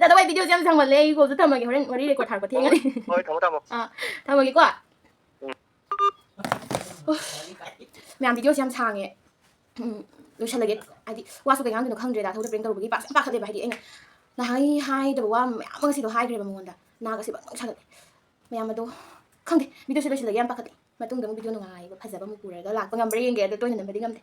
ꯗꯥꯊꯧ, ꯑꯩ ꯚꯤꯗꯤꯑꯣꯁꯦ ꯌꯥꯝ ꯁꯥꯡꯃꯜꯂꯦ, ꯑꯩ ꯀꯣꯜꯁꯨ ꯊꯝꯃꯒꯦ, ꯍꯣꯔꯦꯟ ꯋꯥꯔꯤ record ꯊꯥꯔꯛꯄ ꯊꯦꯡꯉꯅꯤ꯫ ꯍꯣꯏ, ꯊꯝꯃꯣ, ꯊꯝꯃꯣ꯫ ꯑꯥ, ꯊꯝꯃꯒꯦꯀꯣ꯫ ꯎꯝ꯫ ꯎꯐ, ꯃꯌꯥꯝ ꯚꯤꯗꯤꯑꯣꯁꯦ ꯌꯥꯝ ꯁꯥꯡꯉꯦ꯫ ꯎꯝ, ꯂꯣꯏꯁꯜꯂꯒꯦ꯫ ꯍꯥꯏꯗꯤ ꯋꯥꯁꯨ ꯀꯩ ꯉꯥꯡꯗꯣꯏꯅꯣ ꯈꯪꯗ꯭ꯔꯦ, ꯗꯥꯊꯧꯗ prank ꯇꯧꯔꯨꯕꯒꯤ ꯄꯥꯈꯠ-, ꯌꯥꯝ ꯄꯥꯈꯠꯂꯦꯕ꯫ ꯍꯥꯏꯗꯤ ꯑꯩꯅ ꯅꯍꯥꯟꯒꯩ ꯍꯥꯏꯗꯕ ꯋꯥ ꯃꯌꯥꯝ ꯑꯃ ꯉꯁꯤꯗꯣ ꯍꯥꯏꯈ꯭ꯔꯦꯕ ꯃꯉꯣꯟꯗ꯫ ꯅꯥꯒꯁꯦ ꯕꯪ ꯕꯪ ꯁꯥꯒꯠꯂꯦ꯫ ꯃꯌꯥꯝ ꯑꯗꯣ ꯈꯪꯗꯦ, ꯚꯤꯗꯤꯑꯣꯁꯦ ꯂꯣꯏꯁꯤꯜꯂꯒꯦ, ꯌꯥꯝ ꯄꯥꯈꯠꯂꯦ꯫ ꯃꯇꯨꯡꯗ ꯑꯃꯨꯛ ꯚꯤꯗꯤꯑꯣ ꯅꯨꯡꯉꯥꯏꯕ ꯐꯖꯕ ꯑꯃꯨꯛ ꯄꯨꯔꯒ ꯂꯥꯛꯄ ꯉꯝꯕ꯭ꯔꯥ ꯌꯦꯡꯒꯦ, ꯑꯗꯣ ꯇꯣꯏꯅ ꯅꯝꯕꯗꯤ ꯉꯝꯗꯦ꯫